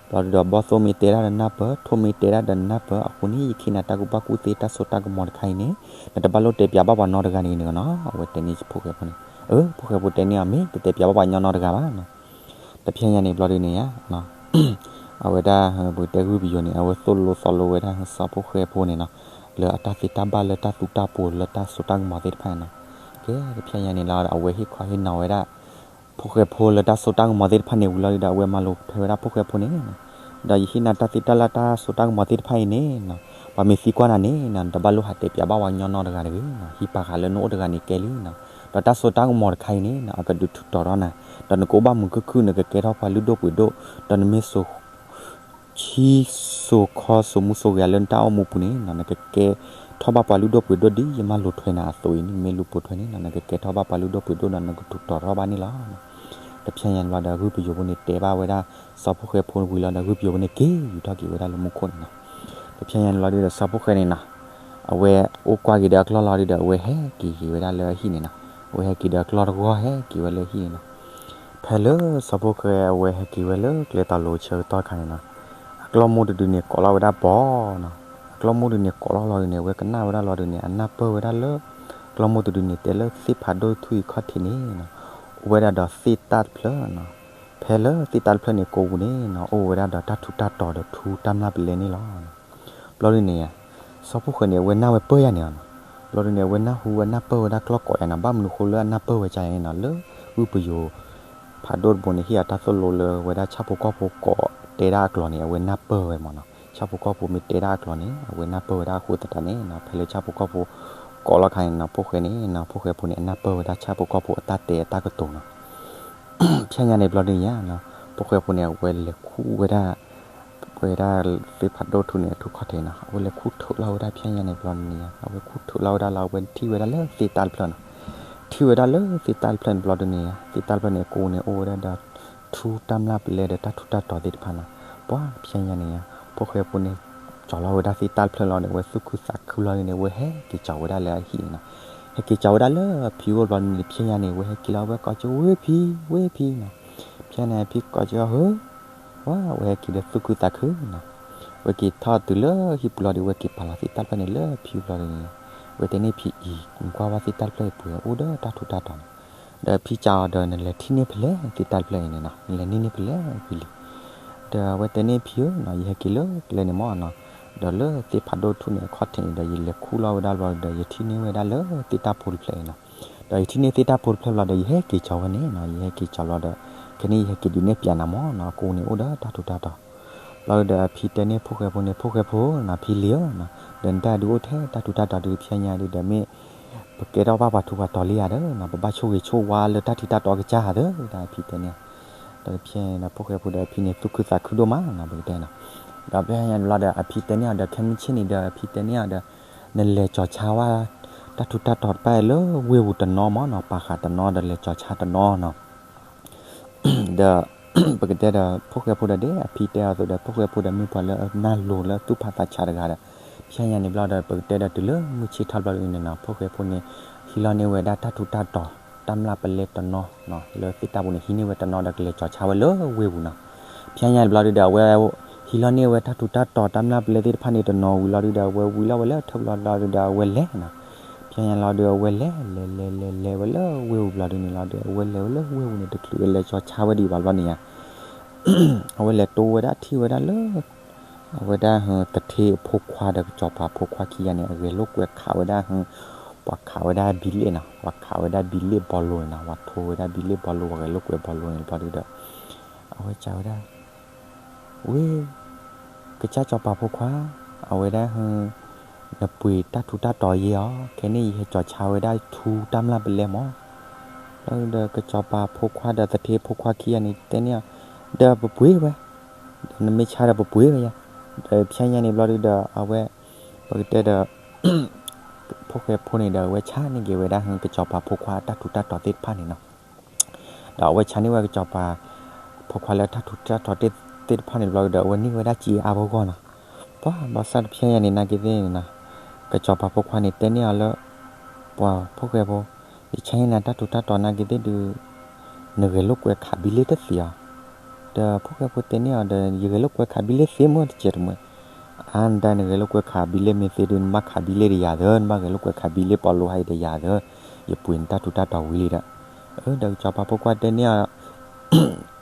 ဘျီဒုဒီးဘီၣ်သိၣ်မ့ၢ်တဲဒၣ်နနၢ်ပၢၢ် ထိၣ်မ့ၢ်တဲဒၣ်ဒီးနနၢ်ပၢၢ် အဃိန့ၣ် ယကဟ့ၣ်နၤတၢ်ကူၣ်ဘၣ်ကူၣ်သ့တၢ်စိတၢ်ကမီၤတခါအံၤန့ၣ် နတဘၣ်လိၣ်တဲပၠးဘၣ်ပှၤနီတဂၤန့ၣ်နီၤ. အဝဲတဲန့ၢ်ဖိၣ်ဃဲဖိန့ၣ် အၢ ဖိၣ်ဃဲဖိတဲန့ၢ်အီၤ မ့ၢ်တတဲပၠးဘၣ်ပှၤညီနီတဂၤဘၣ်နီၤ. တဖဲညါန့ၣ်ဘျီဒုန့ၣ်ဧါ အဝဲဒၣ်ပကတဲဂုၢ်ပယိၤန့ၣ် အဝဲသိၣ်လိသီလိဝဲဒၣ်စီၤဖိၣ်ဃဲဖိန့ၣ်နီၤ လၢအတၢ်သ့တၢ်ဘၣ်လၢတၢ်သူတၢ်ပိၤလၢတၢ်စိတၢ်ကမီၤသ့ၣ်တဖၣ်န့ၣ်နီၤ. ကဲတဖဲညါန့ၣ်လီၤ အဝဲဟ့ၣ်ခီဟ့ၣ်နီၤဝဲဒၣ် ဖိၣ်ဃဲဖိလၢတၢ်စိတၢ်ကမီၤသ့ၣ်တဖၣ်န့ၣ်ဝံၤလီၤဒုဒီး အဝဲမၤလိာ်ထွဲဝဲဒၣ်ဖိၣ်ဃဲဖိန့ၣ်နီၤ. ဒီးယဟ့ၣ်နၤတၢ်သ့တၢ်လၢ်တၢ်စိတၢ်ကမီၤသ့ၣ်တဖၣ်အံၤန့ၣ်နီၤ ပှၤမ့ၢ်သံကွၢ်နၤန့ၣ်နီၤ နတဘၣ်လိၣ်ဟးတဲပၠးဘၣ်ပှၤညီနီတဂၤတဂ့ၤနီၤ. ဟံးပာ်ဃာ်လၢနအိၣ်တဂၤန့ၣ်ကဲလံနီၤ. ဒီးတၢ်စိတၢ်ကမီၤတခါအံၤန့ၣ်နီၤ အကဒုးထူးတီၤထီၣ်နၤ ဒီးနကအိၣ်ဘၣ်မုာ်ခုၣ်ခုၣ် နကကဲထီၣ်ပှၤလုၢ်ဒိၣ်ပှ့ၤဒိၣ် ဒီးနမ့ၢ်စိ ဆံစိၤခီစိၤမူစိၤဂဲၤလၢနတၢ်အိၣ်မူပူၤန့ၣ်နီၤ နကကဲထီၣ်ဘၣ်ပှၤလုၢ်ဒိၣ်ပှ့ၤဒိၣ်ဒ်ယမၤလိာ်ထွဲနၤအသိးအံၤန့ၣ် နမ့ၢ်လူၤပိာ်ထွဲန့ၣ်နီၤ နကကဲထီၣ်ဘၣ်ပှၤလုၢ်ဒိၣ်ပှ့ၤဒိၣ်ဒီးနကထူးတီၤထီၣ်ဘၣ်န့ၣ်လီၤ. တဖဲညါန့ၣ်လီၤဒီးဂုၢ်ပယိၤဖိန့ၣ်တဲဘၣ်ဝဲဒၣ် စီၤဖိၣ်ဃဲဖိဝံၤလီၤဒီး ဂုၢ်ပယိၤဖိန့ၣ်က့ၤယူၤထီၣ်က့ၤဝဲဒၣ်လၢမူခိၣ်န့ၣ်နီၤ. တဖဲညါန့ၣ်လီၤဒုဒီးစီၤဖိၣ်ဃဲန့ၣ်နီၤ အဝဲအိၣ်ကွၢ်က့ၤဒီးအကျီၢ်လီၤဒုဒီး အဝဲဟဲက့ၤက့ၤဝဲဒၣ်လၢအဟံၣ်န့ၣ်နီၤ. အဝဲဟဲက့ၤဒီးအကျီၢ်တဂီၢ်ဟဲက့ၤဝဲလၢဟံၣ်န့ၣ်နီၤ. ဖဲလၢစီၤဖိၣ်ဃဲအဝဲဟဲက့ၤဝဲလၢကျဲတီၤလိၤဆၢကတီၢ်တခါန့ၣ်နီၤ အကျီၢ်မိၢ်တဒုန့ၣ်ကိးလီၤဝဲဒၣ်ပီၤနီၤ. အကျီၢ်မိၢ်တဒုန့ၣ်ကိးလီၤလီၤဒုန့ၣ် အဝဲကနၣ်ဝဲဒၣ်လီၤဒုန့ၣ် အနၢ်ပၢၢ်ဝဲဒၣ်လၢ ကျီၢ်မိၢ်တဒုန့ၣ် တဲလၢသ့ၣ်ဖးဒိၣ်ထူၣ်အံၤခီၣ်ထံးန့ၣ်နီၤ အိၣ်ဝဲဒၣ်ဒီးသ့ၣ်တၢ်တဖျၢၣ်နီၤ. ဖဲလၢသ့ၣ်တၢ်တဖျၢၣ်န့ၣ်ကိးပူၤန့ၣ်နီၤ အိၣ်ဝဲဒၣ်ဒီးတၢ်ထူးတၢ်တီၤဒီးထူတၢ်မျၢ်ပလဲန့ၣ်လီၤ. ဘျီဒုန့ၣ် စီၤဖိၣ်ဃဲန့ၣ် အဝဲနၢ်ဝဲပၢၢ်ယၤန့ၣ်နီၤ. ဘျီဒုန့ၣ် အဝဲနၢ်ဟူဝဲနၢ်ပၢၢ်ဝဲဒၣ်ကျီၢ်ကိးယၤနီၤ. ဘၣ်မနုၤဃိလၢအနၢ်ပၢၢ်ဝဲကါယၤန့ၣ်နီၤ, လၢဂုၢ်ပယိၤဖးဒိၣ်တဘိန့ၣ် ဟ့ၣ်အတၢ်သိၣ်လိလၢဝဲဒၣ်ဆၣ်ဖိကီၢ်ဖိကိးတဲဒၣ်အကျိာ်န့ၣ် အဝဲနၢ်ပၢၢ်ဝဲမၢ်နီၤ. ဆၣ်ဖိကီၢ်ဖိမ့ၢ်တဲဒၣ်အကျိာ်န့ၣ် အဝဲနၢ်ပၢၢ်ဝဲဒၣ်အဃိသတးန့ၣ်နီၤ, ဖဲလၢဆၣ်ဖိကီၢ်ဖိကိးလီၤခါန့ၣ်နီၤ, ဖိၣ်ဃဲန့ၣ်နီၤ, ဖိၣ်ဃဲဖိန့ၣ် အနၢ်ပၢၢ်ဝဲဒၣ်ဆၣ်ဖိကီၢ်ဖိအတၢ်တဲအတၢ်ကတိၤနီၤ. ဖဲညါန့ၣ်ဘျီဒုန့ၣ်ယါနီၤ, ဖိၣ်ဃဲဖိန့ၣ် အဝဲလဲၤခူၣ်ဝဲဒၣ် ဝဲဒၣ်သ့ၣ်ဖးဒိၣ်ထူၣ်န့ၣ် အထူၣ်ခီၣ်ထံးနီၤ, အဝဲလဲၤခူၣ်ထုးလီၤဝဲဒၣ်ဖဲညါန့ၣ်ဘျီဒုန့ၣ်ယါ, အဝဲခူၣ်ထုးလီၤဝဲဒၣ်လီၤ အဝဲထံၣ်ဝဲဒၣ်လၢသ့ၣ်တၢ်တဖျၢၣ်နီၤ. ထံၣ်ဝဲဒၣ်လၢသ့ၣ်တၢ်တဖျၢၣ်န့ၣ်ဘျီဒုန့ၣ်ယါ, သ့ၣ်တၢ်တဖျၢၣ်န့ၣ် ကိးန့ၣ်အိၣ်ဝဲဒၣ်ဒီး ထူတၢ်မျၢ်ပလဲဒီးတၢ်ထူးတၢ်တီၤသ့ၣ်တဖၣ်နီၤ. ပှၤဖဲညါန့ၣ်ယါ, ဖိၣ်ဃဲဖိန့ၣ် ကၠီၤလီၤဝဲဒၣ်သ့ၣ်တၢ်တဖျၢၣ်လီၤန့ၣ် အဝဲသူၣ်ခုသးခုလီၤန့ၣ် အဝဲဟဲက့ၤကၠီၤဝဲဒၣ်လၢအဟံၣ်န့ၣ်နီၤ. ဟဲက့ၤကၠီၤဝဲဒၣ်လၢအဖံအိၣ်ဘျီဒုန့ၣ် ဖဲညါန့ၣ် အဝဲဟဲက့ၤလီၤ အဝဲကိးကၠီ ဝ့ၢ်ဖံ ဝ့ၢ်ဖံနီၤ. ဖဲညါန့ၣ် အဖံကိးကၠီ ဟၢ ဝဲဟဲက့ၤဒီးသူၣ်ခုသးခုနီၤ. ဝဲက့ၤထီၣ်တုၤလၢဟံၣ်ပူၤလီၤဒီး ဝဲက့ၤပာ်လီၤသ့ၣ်တၢ်တဖျၢၣ်န့ၣ်လၢဖံအိၣ်ဘျီဒုန့ၣ်, ဝဲတဲန့ၢ်ဖံအံၤ နကွၢ်ဝဲသ့ၣ်တၢ်တဖျၢၣ်အံၤပှဲၤအိၣ်ဒီးတၢ်ထူးတၢ်တီၤန့ၣ်, ဒီးဖံကးအီၤဒီး နလဲၤထံၣ်န့ၢ်ဖဲလဲၣ်သ့ၣ်တၢ်တဖျၢၣ်အံၤန့ၣ်နီၤ, နလဲၤန့ၢ်န့ၢ်ဖဲလဲၣ်ဝံၤလံ. ဒီးအဝဲတဲန့ၢ်ဖံဧၢနီၤ, ယဟဲက့ၤလၢကျဲန့ၣ်မၢ်နီၤ, ဒီးလၢသ့ၣ်ဖးဒိၣ်ထူၣ်န့ၣ်အခီၣ်ထံးန့ၣ်ဒီး ယလဲၤခူၣ်လီၤဝဲဒၣ်ဘျီဒီး ယထံၣ်န့ၢ်ဝဲဒၣ်လၢသ့ၣ်တၢ်ဖိတဖျၢၣ်အံၤနီၤ. ဒီးယထံၣ်န့ၢ်သ့ၣ်တၢ်ဖိတဖျၢၣ်ဘျီဒီး ယဟဲက့ၤကၠီၤဝဲန့ၣ်နီၤ, ယဟဲက့ၤကၠီၤလီၤဒီး ခဲန့ၣ်ယဟဲက့ၤဒုးနဲၣ်ပၠးနၤမၢ်နီၤ, အကိးန့ၣ်အိၣ်ဒီးတၢ်ထူးတၢ်တီၤ ဘျီဒီးအဖံတဲန့ၢ်ဖိၣ်ဃဲဖိန့ၣ်, ဖိၣ်ဃဲဖိနီၤ, ဖံလံၤဧၢနီၤ, ဒီးနတၢ်ဒုးအိၣ်ထဲတၢ်ထူးတၢ်တီၤဒုး ဖဲညါဒုးဒီးမ့ၢ် ပကဲထီၣ်ဘၣ်ပှၤထူးပှၤတီၤလံဧါဒီးနီၤ, ပဘၣ်ဆိၣ်ဂ့ၤဆိၣ်ဝါလၢတၢ်ထူးတၢ်တီၤကစၢ်ဧါဒီး ဒ်ဖံတဲန့ၢ်အီၤ. ဒီးဖဲညါန့ၣ်ဒီးဖိၣ်ဃဲဖိဒီးအဖံန့ၣ် သူၣ်ခုသးခုဒိၣ်မးနီၤ, ပကတဲနီၤ. ဒီးဖဲညါန့ၣ်ဘျီဒီး အဖံတဲန့ၢ်အီၤဒီး ခဲမုၢ်ဆ့ၣ်န့ၣ်ဒီး အဖံတဲန့ၢ်အီၤဒီး နလဲၤကၠီၤဆါဝဲ တၢ်ထူးတၢ်တီၤတဖၣ်လၢဝ့ၢ်ပူၤတနီၤမၢ်နီၤ, ပာ်ဃာ်တနီၤဒီးလဲၤကၠီၤဆါတနီၤနီၤ. ဒီး ပကတဲဒီး ဖိၣ်ဃဲဖိဒီးဒ်အဖံတဲအီၤအသိးဒီး ဖိၣ်ဃဲဖိဒီးမ့ၢ်ပှၤလၢအနၢ်လိၤလၢသူၣ်ဖးသးဆးတဂၤဒီး ဖဲညါန့ၣ်ဘျီဒီး ပကတဲဒီးတုၤလၢမုၢ်ဆ့ၣ်ထီၣ်ဘျီဒုန့ၣ်နီၤ, ဖိၣ်ဃဲဖိန့ၣ် ဟံးလီၤန့ၢ်ဝဲဒၣ်တၢ်ထူးတၢ်တီၤ တၢ်မျၢ်ပလဲတနီၤနီၤ, လၢသ့ၣ်တၢ်ပူၤန့ၣ် ဟံးန့ၢ်ဝဲတနီၤဒီးကလဲၤကၠီၤဆါဝဲလၢဝ့ၢ်ပူၤနီၤ. ဖဲညါန့ၣ်ဘျီဒုဒီး အဝဲ ဟံးလီၤန့ၢ်ဝဲတၢ်ထူးတၢ်တီၤတၢ်မျၢ်ပလဲသ့ၣ်တဖၣ်န့ၣ်တနီၤဝံၤလီၤဒုဒီး အဝဲဝံၤလီၤဝဲလၢထၢၣ်ဘျီလီၤဒုဒီး အဝဲလဲၤနီၤ. ဖဲညါလီၤဒုး အဝဲလဲၤလဲၤလဲၤလဲၤဝဲလၢဝ့ၢ်ပူၤဘျီဒုန့ၣ်လီၤဒီး အဝဲလဲၤဝဲလၢဝ့ၢ်ပူၤန့ၣ် တချုးဝဲလဲၤကၠီၤဆါဝဲဒံးဘၣ်ဘျီန့ၣ်ဧါ အဝဲလဲၤတိဝဲဒၣ်ထံၣ်ဝဲဒၣ်လၢ အဝဲဒၣ်ဟ သထ့ဖိခွါဒီးကစီၤပၤဖိခွါခံဂၤန့ၣ် အဂဲၤလိာ်ကွဲခးဝဲဒၣ်ဟ ပှၤခးဝဲဒၣ်ဘံလ့ၣ်နီၤ, ပှၤခးဝဲဒၣ်ဘံလ့ၣ်ဘီလိန့ၣ်နီၤ, ပှၤထိဝဲဒၣ်ဘံလ့ၣ်ဘီလိ ပှၤဂဲၤလိာ်ကွဲဘီလိန့ၣ်ဘျီဒုဒီး အဝဲစံးဝဲဒၣ် ဝ့ၢ် ကစၢ်စီၤပၤဖိခွါ, အဝဲဒၣ်ဟ နပှ့ၤတၢ်ထူးတၢ်တီၤယဲအီၤ, ခဲန့ၣ်ယဟဲကၠီၤဆါဝဲဒၣ်ထူတၢ်မျၢ်ပလဲမၢ်. ဘျီဒုဒီးကစီၤပၤဖိခွါဒီးသထ့ဖိခွါခံဂၤန့ၣ်တဲန့ၢ်အီၤ, ဒီးပပှ့ၤဝဲ, ဒီးနမ့ၢ်ဆါဒီးပပှ့ၤဝဲယါ. ဒီးဖဲညါန့ၣ်ဘျီဒုဒီး အဝဲ ပကတဲဒီး ဖိၣ်ဃဲဖိန့ၣ်ဒီး အဝဲဆါန့ၢ်က့ၤဝဲဒၣ်ဟ ကစီၤပၤဖိခွါတၢ်ထူးတၢ်တီၤသ့ၣ်တဖၣ်န့ၣ်နီၤ. ဒီးအဝဲဆါန့ၢ်ဝဲကစီၤပၤ ဖိခွါလၢတၢ်ထူးတၢ်တီၤသ့ၣ်တဖၣ်န့ၣ်ဘျီဒီး အဝဲန့ၢ်ဝဲဒၣ်စ့အါဘၣ်ဂီၢ်နီၤ. ပှၤဘၣ်ဆၣ်တဖဲညါန့ၣ် နာ်က့သ့ၣ်န့ၣ်နီၤ, ကစီၤပၤဖိခွါန့ၣ်တဲန့ၢ်အီၤလၢ ပှၤဖိၣ်ဃဲဖိ, ယဆါန့ၢ်နၤတၢ်ထူးတၢ်တီၤနာ်က့သ့ၣ်ဒုး နဂဲၤလိာ်ကွဲခးဘံလ့ၣ်တသ့ဧါ. ဒီးဖိၣ်ဃဲဖိတဲန့ၢ်အီၤဒီး ယဂဲၤလိာ်ကွဲခးဘံလ့ၣ်သ့မ့ၢ်တကဲးတမှဲၤ. အါ နတၢ်နဂဲၤလိာ်ကွဲခးဘံလ့ၣ်မ့ၢ်သ့ဒုး နဘၣ်ခးဘံလ့ၣ်ဒီးယၤသၢ, နဘၣ်ဂဲၤလိာ်ကွဲခးဘံလ့ၣ်ပီလိဟါအံၤဒီးယၤသၢ, ယပှ့ၤနတၢ်ထူးတၢ်တီၤဝံၤလံဒီး. အၢ ဒီးကစီၤပၤဖိခွါတဲန့ၢ်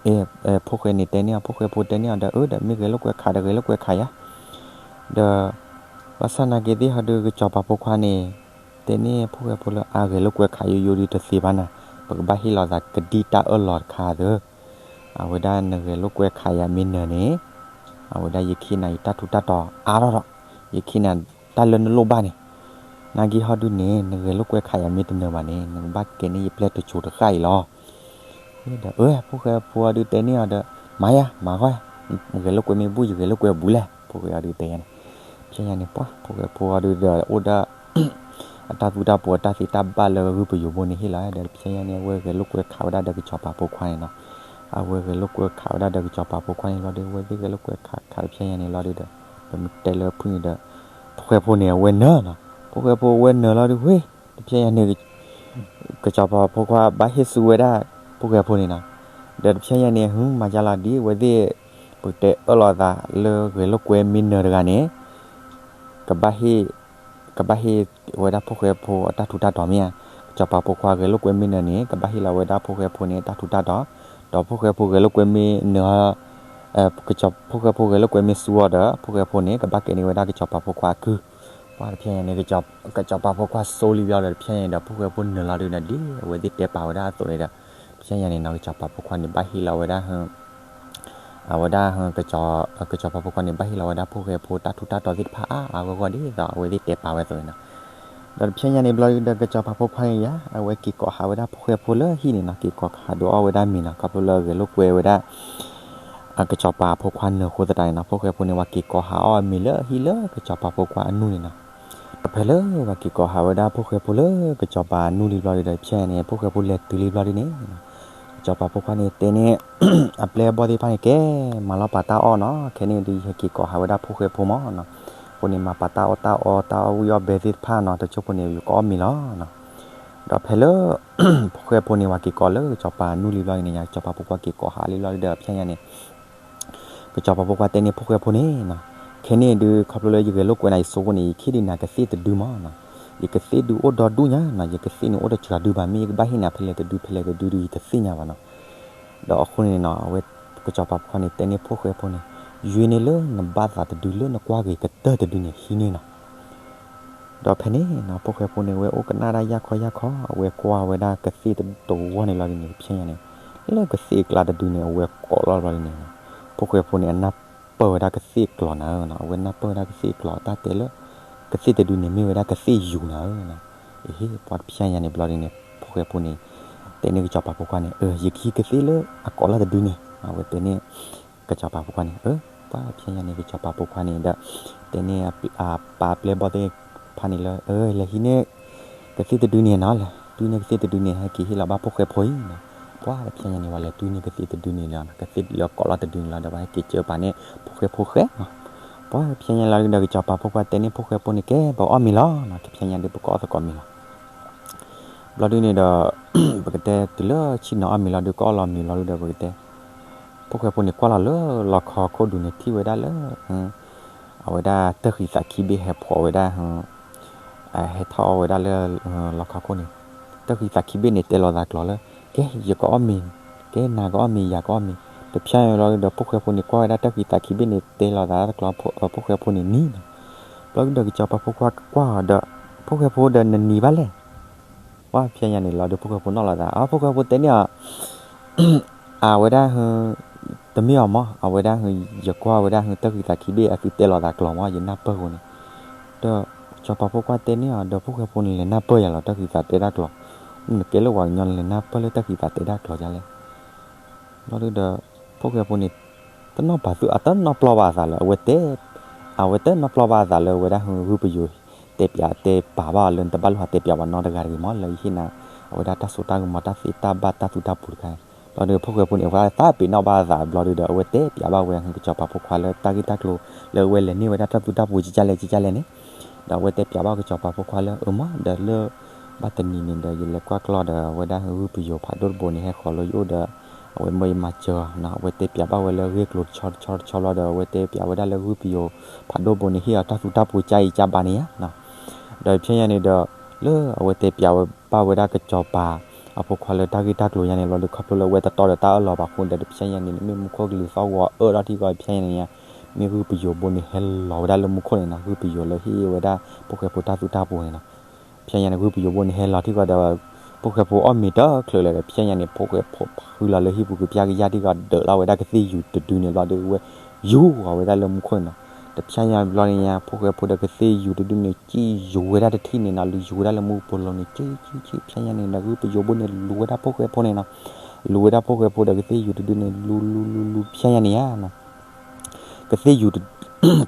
အီၤ ဖိၣ်ဃဲန့ၣ်တဲန့ၢ်အီၤ, ဖိၣ်ဃဲဖိတဲန့ၢ်အီၤဒီး အၢ ဒီးမ့ၢ်ဂဲၤလိာ်ကွဲခးဒီးဂဲၤလိာ်ကွဲခးယါ. ဒီး ဘၣ်ဆၣ်နာ်က့သ့ၣ်ဟီဒုး ကစီၤပၤဖိခွါန့ၣ် တဲန့ၢ်ဖိၣ်ဃဲဖိလၢအါဂဲၤလိာ်ကွဲခးယိယိဒုးတသ့ဘၣ်နၤ, ပကဘၣ်ဟ့ၣ်လီၤသးကဒံၣ်တၢ်အၢၣ်လီၤတခါသၢ. အဝဲဒၣ်နဂဲၤလိာ်ကွဲခးယၤမ့ၢ်နၢၤန့ၣ်, အဝဲဒၣ်ယကဟ့ၣ်နၤယတၢ်ထူးတၢ်တီၤအါထီၣ်ဒီး, ယကဟ့ၣ်နၤတၢ်လၢနလိၣ်ဘၣ်န့ၣ်. နာ်က့ဟီဒုးန့ၣ် နဂဲၤလိာ်ကွဲခးယၤမ့ၢ်တနၢၤဘၣ်န့ၣ် နကဘၣ်ကဲန့ၢ်ယပျဲၢ်တစိၤတဃၣ်အံၤလီၤ. ဒီး အၢ ဖိၣ်ဃဲဖိအီၤဒုးတဲန့ၢ်အီၤဒီး မၤယါ မၤဂီၢ်, ဂဲၤလိာ်ကွဲမ့ၢ်ဘူၣ် ယဂဲၤလိာ်ကွဲဘူးလဲၣ်, ဖိၣ်ဃဲအီၤဒုးတဲယါန့ၣ်. ဖဲညါန့ၣ် ပှၤ ဖိၣ်ဃဲဖိအီၤဒုးဒီးအိၣ်ဒီး အတၢ်သူတၢ်ပှီၤအတၢ်သ့တၢ်ဘၣ်လၢဂုၢ်ပယိၤဘိန့ၣ်ဟ့ၣ်လီၤ, ဒီးဖဲညါန့ၣ် အဝဲဂဲၤလိာ်ကွဲခးဝဲဒၣ်ဒီးကစီၤပၤဖိခွါန့ၣ်နီၤ. အဝဲဂဲၤလိာ်ကွဲခးဝဲဒၣ်ဒီးကစီၤပၤဖိခွါန့ၣ်လီၤဒီး အဝဲသ့ၣ်ဂဲၤလိာ်ကွဲခးခးဖဲညါန့ၣ်လီၤဒီး ပမ့ၢ်တဲလၢဖုၣ်န့ၣ်ဒီး ဖိၣ်ဃဲဖိန့ၣ် အဝဲနၢၤနီၤ, ဖိၣ်ဃဲဖိအဝဲနၢၤလီၤဒီး ဝ့ၢ် တဖဲညါန့ၣ် ကစီၤပၤဖိခွါဘၣ်ဟ့ၣ်ဆူဝဲဒၣ် ဖိၣ်ဃဲဖိန့ၣ်နီၤ. ဒီးတဖဲညါန့ၣ် ဟူ မၤကၢ်လီၤဒ်ဝဲသ့ၣ် ပကတဲအၢၣ်လီၤသးလၢဂဲၤလိာ်ကွဲမ့ၢ်နၢၤတဂၤန့ၣ် ကဘၣ်ဟ့ၣ် ကဘၣ်ဟ့ၣ်ဝဲဒၣ်ဖိၣ်ဃဲဖိအတၢ်ထူးတၢ်တီၤမ့ၢ်ဧါ. ကစီၤပၤဖိခွါဂဲၤလိာ်ကွဲမ့ၢ်နၢၤန့ၣ် ကဘၣ်ဟ့ၣ်လီၤဝဲဒၣ်ဖိၣ်ဃဲဖိန့ၣ်တၢ်ထူးတၢ်တီၤ, ဒီးဖိၣ်ဃဲဖိဂဲၤလိာ်ကွဲမ့ၢ်နၢၤ ကစီၤ ဖိၣ်ဃဲဖိဂဲၤလိာ်ကွဲမ့ၢ်ဆူအီၤဒီး ဖိၣ်ဃဲဖိန့ၣ် ကဘၣ်ကဲန့ၢ်ဝဲဒၣ်ကစီၤပၤဖိခွါအကုၢ်. ပှၤတဖျဲညါန့ၣ် ကစီၤပၤဖိခွါစိလံဘျီဒီး တဖျဲညါန့ၣ်ဒီး ဖိၣ်ဃဲဖိနုာ်လီၤဒုးန့ၣ် ဒ်အဝဲသ့ၣ်တဲပာ်ဝဲဒၣ်အသိးန့ၣ်ဒီး တဖျဲညါန့ၣ်နီၤ ကစီၤပၤဖိခွါန့ၣ် ဘၣ်ဟ့ၣ်လီၤဝဲဒၣ် အဝဲဒၣ် ကစီၤပၤဖိခွါန့ၣ် ဘၣ်ဟ့ၣ်လီၤဝဲဒၣ်ဖိၣ်ဃဲဖိတၢ်ထူးတၢ်တီၤသ့ၣ်တဖၣ်အါအါဂီၢ်ဂီၢ်ဒ်သိးအဝဲသ့ၣ်တဲပာ်ဝဲအသိးန့ၣ်နီၤ. ဒီးတဖျဲညါန့ၣ်ဘျီဒီး ကစီၤပၤဖိခွါန့ၣ်ယၤ အဝဲက့ၤကိးဟးဝဲဒၣ်ဖိၣ်ဃဲဖိလၢဟံၣ်န့ၣ်နီၤ က့ၤကိးဟးဒုးအီၣ်ဝဲဒၣ်မ့ၤနီၤ ခီဖျိလၢအဂဲၤလိာ်ကွဲဝဲဒၣ် ကစီၤပၤဖိခွါနုာ်အဃိသတးန့ၣ်နီၤ ဖိၣ်ဃဲဖိန့ၣ် ပှၤက့ၤကိးဟးအီၣ်မ့ၤလၢဟံၣ်လၢကစီၤပၤဖိခွါအနူၢ်န့ၣ်နီၤ. ဒီးဖဲလၢပှၤက့ၤကိးဟးဝဲဒၣ်ဖိၣ်ဃဲဖိလၢကစီၤပၤအနူၢ်လံဘျီဒီး တဖျဲညါန့ၣ် ဖိၣ်ဃဲဖိလဲၤတုၤလံဘျီဒုးန့ၣ် ကစီၤပၤဖိခွါန့ၣ်တဲန့ၣ် အပျဲၢ်အဘီၣ်သ့ၣ်တဖၣ်န့ၣ် ကဲ မၤလီၤပာ်တၢ်အီၣ်နီၤ ခဲန့ၣ်ဒုး ယဟဲက့ၤကိးဟးဝဲဒၣ်ဖိၣ်ဃဲဖိမးနီၤ. အဃိန့ၣ် မၤပာ်တၢ်အီၣ်တၢ်အီ တၢ်အီၣ်ဝံၣ်အီၣ်ဘဲသ့ၣ်တဖၣ်နီၤ တဆိဖိန့ၣ် ယကအီၣ်မ့ၤလီၤနီၤ. ဒီးဖဲလၢ ဖိၣ်ဃဲဖိန့ၣ် ပှၤက့ၤကိးလၢကစီၤပၤအနူၢ်လံဘျီန့ၣ် ကစီၤပၤဖိခွါက့ၤကိးဟးလံဘျီဒီး ဖဲညါန့ၣ် ကစီၤပၤဖိခွါတဲန့ၣ် ဖိၣ်ဃဲဖိန့ၣ်နီၤ ခဲန့ၣ်ဒုး ခီဖျိလၢယဂဲၤလိာ်ကွဲနၤ ယဆိကမိၣ်န့ၣ် ယကဟ့ၣ်ဒံးနၤကသ့ၣ်တဒုမးနီၤ. ယကသ့ၣ်ဒုးအိၣ်ဒီဒူၣ်ညါနီၤ ယကသ့ၣ်န့ၣ်အိၣ်တစှၤဒုဘၣ် မ့ၢ်ယကဘၣ်ဟ့ၣ်နၤဖဲလဲၣ်တဒု ဖဲလဲၣ်တဒုဒုး ယတသ့ၣ်ညါဘၣ်နီၤ. ဒီးအဃိန့ၣ်နီၤ အဝဲကစီၤပၤဖိခွါန့ၣ်တဲန့ၢ်ဖိၣ်ဃဲဖိန့ၣ် ယွ့န့ၢ်လၢနဘၣ်သးတဒုလၢနကွၢ်ဂ့ၤကတၢၢ်တဒုန့ၣ် ဟံးန့ၢ်နီၤ. ဒီးဖဲန့ၣ်နီၤ ဖိၣ်ဃဲဖိန့ၣ် ဝဲအိၣ်ကနၣ်ဒၣ်ယၢ်ခီယၢ်ခီ အဝဲကွၢ်ဝဲဒၣ်ကသ့ၣ်တဝီန့ၣ်လီၤဒ်န့ၣ် ဖဲညါန့ၣ် လၢကသ့ၣ်အကျါတဒုန့ၣ် အဝဲကိးလီၤဘျီဒ်န့ၣ်နီၤ ဖိၣ်ဃဲဖိန့ၣ် အနၢ်ပၢၢ်ဝဲဒၣ်ကသ့ၣ်အကျိာ်နၤဧၢနီၤ အဝဲနၢ်ပၢၢ်ဝဲဒၣ်ကသ့ၣ်အကျိာ် တၢ်တဲလၢ ကသ့ၣ်တဒုန့ၣ် မ့ၢ်ဝဲဒၣ်ကသ့ၣ်ယူၤနၤဧၢနီၤ. အဟ့ၣ် ပှၤတဖျဲညါန့ၣ်ဘျီဒ်န့ၣ် ဖိၣ်ဃဲဖိန့ၣ် တဲန့ၢ်ကစီၤပၤဖိခွါန့ၣ် အၢ ယကဟံးကသ့ၣ်လၢအကိးလီၤတဒုန့ၣ် အဝဲတဲန့ၢ် ကစီၤပၤဖိခွါန့ၣ် အၢ ပှၤတဖျဲညါန့ၣ် ကစီၤပၤဖိခွါန့ၣ်ဒီး တဲန့ၢ် ပာ်အပျဲၢ်အဘီၣ်သ့ၣ်တဖၣ်န့ၣ်လၢ အၢ လဲၤဟံးန့ၢ် ကသ့ၣ်တဒုန့ၣ်နီၤ လဲၤတွံၢ်န့ၢ်ကသ့ၣ်တဒုန့ၣ် ဟဲက့ၤဟ့ၣ်လီၤဘၣ်ဖိၣ်ဃဲဖိအံၤနီၤ. ပှၤတဖျဲညါန့ၣ် ပှၤလဲၤတွံၢ်န့ၢ်ကသ့ၣ်တဒုန့ၣ်လီၤ ကသ့ၣ်လၢကိးလီၤတဒုန့ၣ်လီၤဒီး ပှၤဟဲက့ၤစၢပာ်န့ၣ် ဖိၣ်ဃဲဖိဃဲနီၤ. ပှၤတဖျဲညါလီၤဒီး ကစီၤပၤဖိခွါတဲန့ၢ်ဖိၣ်ဃဲဖိန့ၣ် ကဲ ပအီၣ်မ့ၤလီၤနီၤ တဖျဲညါဒီး ပကအီၣ်သကိးမ့ၤလီၤ. ဘျီဒုန့ၣ်ဒီး ပကတဲတုၤလၢဆ့ၣ်နီၤအီၣ်မ့ၤလီၤဒီး ကအီၣ်လီၤမ့ၤလီၤဒီး ပကတဲ ဖိၣ်ဃဲဖိန့ၣ်ကွၢ်လီၤလၢလီခီခိၣ်ဒူန့ၣ် ထံၣ်ဝဲဒၣ်လၢ အဝဲဒၣ်တၢ်ဃံသးခံဘ့ၣ်ဟဲဖီးဝဲဒၣ် ဟဲထီၣ်အီၣ်ဝဲဒၣ်လၢ လီခီခိၣ်န့ၣ် တၢ်ဃံသးခံဘ့ၣ်န့ၣ်တဲလီၤသးကျိာ်လၢ ကဲ ယကအီၣ်မ့ၤ ကဲ နၤကအီၣ်မ့ၤ ယၤကအီၣ်မ့ၤ တဖျဲညါလီၤဒီး ဖိၣ်ဃဲဖိန့ၣ်ကွၢ်ဝဲဒၣ်တၢ်ဃံသးခံဘ့ၣ်န့ၣ် တဲလီၤသးတၢ်ကျိာ် ဖိၣ်ဃဲဖိန့ၣ်နံၤနီၤ. ဘျီဒုဒီးကစီၤပၤဖိခွါကွၢ်အီၤဒီး ဖိၣ်ဃဲဖိဒီးနနံၤဘၣ်လဲၣ် ပှၤတဖျဲညါန့ၣ်လီၤဒီး ဖိၣ်ဃဲဖိနီၣ်လီၤသး အဖိၣ်ဃဲဖိတဲန့ၢ်အီၤ အဝဲဒၣ် တမ့ၢ်အီၤမး အဝဲဒၣ် ယကွၢ်ဝဲဒၣ် တၢ်ဃံသးခံဘ့ၣ်အသုတဲလီၤသးကျိာ်မး ယနၢ်ပၢၢ်ဃိန့ၣ် ဒီးကစီၤပၤဖိခွါတဲန့ၢ်အီၤဒီး ဖိၣ်ဃဲဖိန့ၣ် လဲၤနၢ်ပၢၢ်ယၤလီၤ တၢ်ဃံသးတဲတၢ်ကျိာ် နကဲလၢပှၤကညီန့ၣ် လဲၤနၢ်ပၢၢ်လၢတၢ်ဃံသးတဲတၢ်ကျိာ်ဒ်လဲၣ်. ဘျီဒုဒီး ဖိၣ်ဃဲဖိန့ၣ် တနီၣ်ပာ်သူၣ် အတနီၣ်ပျီဘၣ်အသးလၢ အဝဲတဲ အဝဲတနီၣ်ပျီဘၣ်အသးလၢ အဝဲဒၣ် ဂုၢ်ပယိၤ တဲပၠးတဲပာ်ဘၣ်အီၤလၢ နတဘၣ်လိၣ်ဟးတဲပၠးပှၤနီတဂၤတဂ့ၤမး လၢယဟ့ၣ်နၤ အဝဲဒၣ်တၢ်စိတၢ်ကမီၤ တၢ်သ့တၢ်ဘၣ် တၢ်သူတၢ်ပူၤတခါန့ၣ် ဘျီဒု ဖိၣ်ဃဲဖိန့ၣ် အဝဲသးပ့ၤနီၣ်ဘၣ်အသးဘျီဒုဒီး အဝဲတဲပၠးဘၣ်ဝဲ ကစီၤပၤဖိခွါလၢတၢ်ဂ့ၢ်တၢ်ကျိၤ လၢအဝဲလဲၤန့ၢ်ဝဲဒၣ်တၢ်သူတၢ်ပူၤ ကကလဲၣ် ကကလဲၣ်န့ၣ် ဒီးအဝဲတဲပၠးဘၣ်ကစီၤပၤဖိခွါလၢ အၢမး ဒီးလၢ ဘၣ်တနံၤန့ၣ်ဒီး ယလဲၤကွၢ်ကျီၢ်ဒီး အဝဲဒၣ်ဂုၢ်ပယိၤဖးဒိၣ်တဘိန့ၣ် ဟဲဃီၤလၢယအိၣ်ဒီး အဝဲမၢယမၤစၢၤအီၤနီၤ အဝဲတဲပၠးဘၣ်ဝဲလၢဂ့ၢ်ကျိၤတဆီတဆီတဆီဘျီဒီး အဝဲတဲပၠးဝဲဒၣ်လၢဂုၢ်ပယိၤဖးဒိၣ်တဘိန့ၣ် ဟ့ၣ်အီၤတၢ်သူတၢ်ပူၤကါအံၤကါဘၣ်န့ၣ်ဧါနီၤ ဒီးတဖျဲညါန့ၣ်ဒီး လၢအဝဲတဲပၠးဝဲဘၣ်ဝဲဒၣ်ကစီၤပၤ အဖိခွါလၢတၢ်ဂ့ၢ်တၢ်ကျိၤညါန့ၣ်လီၤဒီး ခီဖျိလၢအဝဲတတီဒီးတၢ်အၢၣ်လီၤဘၣ်အဃိန့ၣ်ဒီး တဖျဲညါန့ၣ် မ့ၢ်မူခိၣ်ကလံၤသီၣ်ဂီၤအၢၣ်ထီၣ်ထံကီး တဖျဲညါန့ၣ် မ့ၢ်ဂုၢ်ပယိၤဘိန့ၣ် ဟဲလီၤဝဲဒၣ်လၢမူခိၣ်န့ၣ်နီၤ ဂုၢ်ပယိၤလၢဟ့ၣ်ဝဲဒၣ် ဖိၣ်ဃဲဖိတၢ်သူတၢ်ပူၤန့ၣ်နီၤ ဖျဲညါန့ၣ် ဂုၢ်ပယိၤဘိန့ၣ် ဟဲလီၤထံကီးဒီး ဖိၣ်ဃဲဖိအီၣ်မ့ၤတချုးလၢၤဒီး ဖျဲညါန့ၣ် ဖိၣ်ဃဲဖိဖုလီၤလၢဟံၣ်ပူၤကပျၢ်ကယၢ်ထံကီး ဒၢးလီၤဝဲဒၣ်ကသ့ၣ်ယူၤတဒုန့ၣ်ဘျီဒီး ဝဲယူၤဃီၤဝဲဒၣ်လၢမူခိၣ်န့ၣ်နီၤ တဖျဲညါဘျီန့ၣ်ညါ ဖိၣ်ဃဲဖိဒီးကသ့ၣ်ယူၤတဒုန့ၣ် ကံၣ်ယူၤဝဲဒၣ်တထံၣ်န့ၣ်နီၤ လူၤယူၤဝဲဒၣ်လၢမူပူၤလိၤန့ၣ် ကံၣ်ကံၣ်ကံၣ် ဖျဲညါန့ၣ်ဒီး ဂုၢ်ပယိၤဘိန့ၣ် လူၤဝဲဒၣ်ဖိၣ်ဃဲဖိန့ၣ်နီၤ လူၤဝဲဒၣ်ဖိၣ်ဃဲဖိဒီးကသ့ၣ်ယူၤတဒုန့ၣ် လူၤလူၤလူၤလူၤ ဖျဲညါန့ၣ်ဧါနီၤ ကသ့ၣ်ယူၤ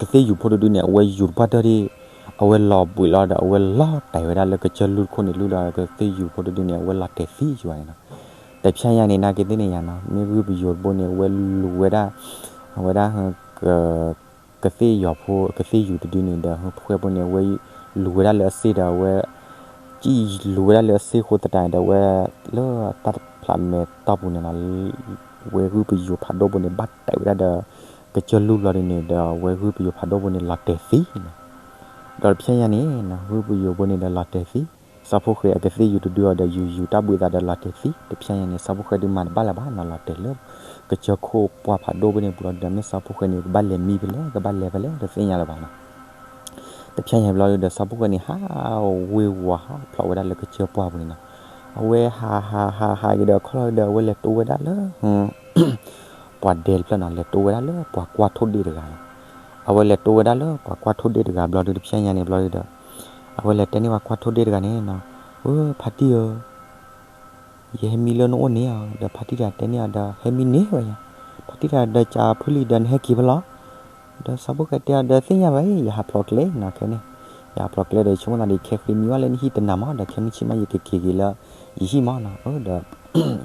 ကသ့ၣ်ယူၤဖိတဒုန့ၣ် အဝဲယူၤတပှၢ်တၢၢ်ဒံး အဝဲလီၤဘှံးလီၤဒီး အဝဲလီၤတဲာ်ဝဲဒၣ်လၢကစၢၢ်လူၢ်တခိၣ်န့ၣ် လူၢ်ဒီးကသ့ၣ်ယူၤဖိတဒုန့ၣ် အဝဲလီၤတဲာ်သံယူၤန့ၣ်နီၤ တဖျဲညါန့ၣ် နာ်က့သ့ၣ်န့ၣ်ယါနီၤ မ့ၢ်ဂုၢ်ပယိၤတဘိန့ၣ် အဝဲလူၤဝဲဒၣ် အဝဲဒၣ် ကသ့ၣ်ယူၤဖိ ကသ့ၣ်ယူၤတဒုန့ၣ်ဒီး ဖိၣ်ဃဲဖိန့ၣ် အဝဲလူၤဝဲဒၣ်လၢအစ့ၣ်ဒီး အဝဲ ကံၣ်လူၤဝဲဒၣ်လၢအစ့ၣ်ဃိသတးန့ၣ်ဒီး အဝဲ လၢတၢ်ဖျးမဲာ်တီၢ်ပူၤန့ၣ်နီၤ ဝဲဂုၢ်ပယိၤဖးဒိၣ်ဘိန့ၣ် ဘၣ်တဲာ်ဝဲဒၣ်ဒီး ကစၢၢ်လူၢ်ဘျီဒုန့ၣ်ဒီး ဝဲဂုၢ်ပယိၤဖးဒိၣ်ဘိန့ၣ် လီၤတဲာ်သံနီၤ ဒီးတဖျဲညါန့ၣ်နီၤ ဂုၢ်ပယိၤဘိန့ၣ်ဒီးလီၤတဲာ်သံ စီၤဖိၣ်ဃဲအကသ့ၣ်ယူၤတဒုအီၤဒီး ယူၤယူၤတၢ်ဘှံးသးဒီးလီၤတဲာ်သံ တဖျဲညါန့ၣ် စီၤဖိၣ်ဃဲဒုးမၤတဘၣ်လၢၤဘၣ်နီၤ လီၤတဲာ်လၢ ကစၢၢ်ခိၣ်ပှၢ်ဖးဒိၣ်ဘိန့ၣ်ပူၤလီၤဒီး မ့ၢ်စီၤဖိၣ်ဃဲန့ၣ် ကဘၣ်လဲၤမံဖဲလဲၣ် ကဘၣ်လဲၤဖဲလဲၣ် တသ့ၣ်ညါလၢၤဘၣ်နီၤ တဖျဲညါဘျီဒုဒီး စီၤဖိၣ်ဃဲန့ၣ် ဟးဝ့ၤဝီၤဟးဖျိးဝဲဒၣ်လၢကစၢၢ်ပှၢ်ပူၤန့ၣ်နီၤ. အဝဲဟးဟးဟးဟးက့ၤဒီး ခီလီၤဒီး အဝဲလဲၤတိဝဲဒၣ်လၢ ပှၤဒဲတဖျၢၣ်နီၤ, လဲၤတိဝဲဒၣ်လၢပှၤကွၢ်ထိၣ်ဒ့ၣ်တဂၤနီၤ. အဝဲလဲၤတိဝဲဒၣ်လၢပှၤကွၢ်ထိၣ်ဒ့ၣ်တဂၤဘျီဒု တဖျဲညါန့ၣ်ဘျီဒုဒီး အဝဲလဲၤတဲန့ၢ်ပှၤကွၢ်ထိၣ်ဒ့ၣ်တဂၤန့ၣ်နီၤ, အၢ ဖါတံၢ်ဧၢ ယဟဲမံလၢနအိၣ်န့ၣ်ဧါ. ဒီးဖါတံၢ်တဂၤတဲန့ၢ်အီၤဒီး ဟဲမံန့ၢ်ဝဲယၤ. ဖါတံၢ်တဂၤဒီး ကးဖုလံဒီး နဟဲက့ၤဖဲလဲၣ်. ဒီးစီၤဖိၣ်ဃဲတဲအီၤဒီး သ့ၣ်ညါဘၣ်အံၤ ယဟးဖျိးကျဲနီၤ ခဲန့ၣ်. ယဟးဖျိးကျဲဒီး ယဆိကမိၣ်သးဒီး ခဲဃ့မံဘၣ်လၢနဟံၣ်တနၤမး ဒီးခဲမုၢ်ဆ့ၣ်မး ယကက့ၤက့ၤလၢယဟံၣ်မးနီၤ. အၢ ဒီး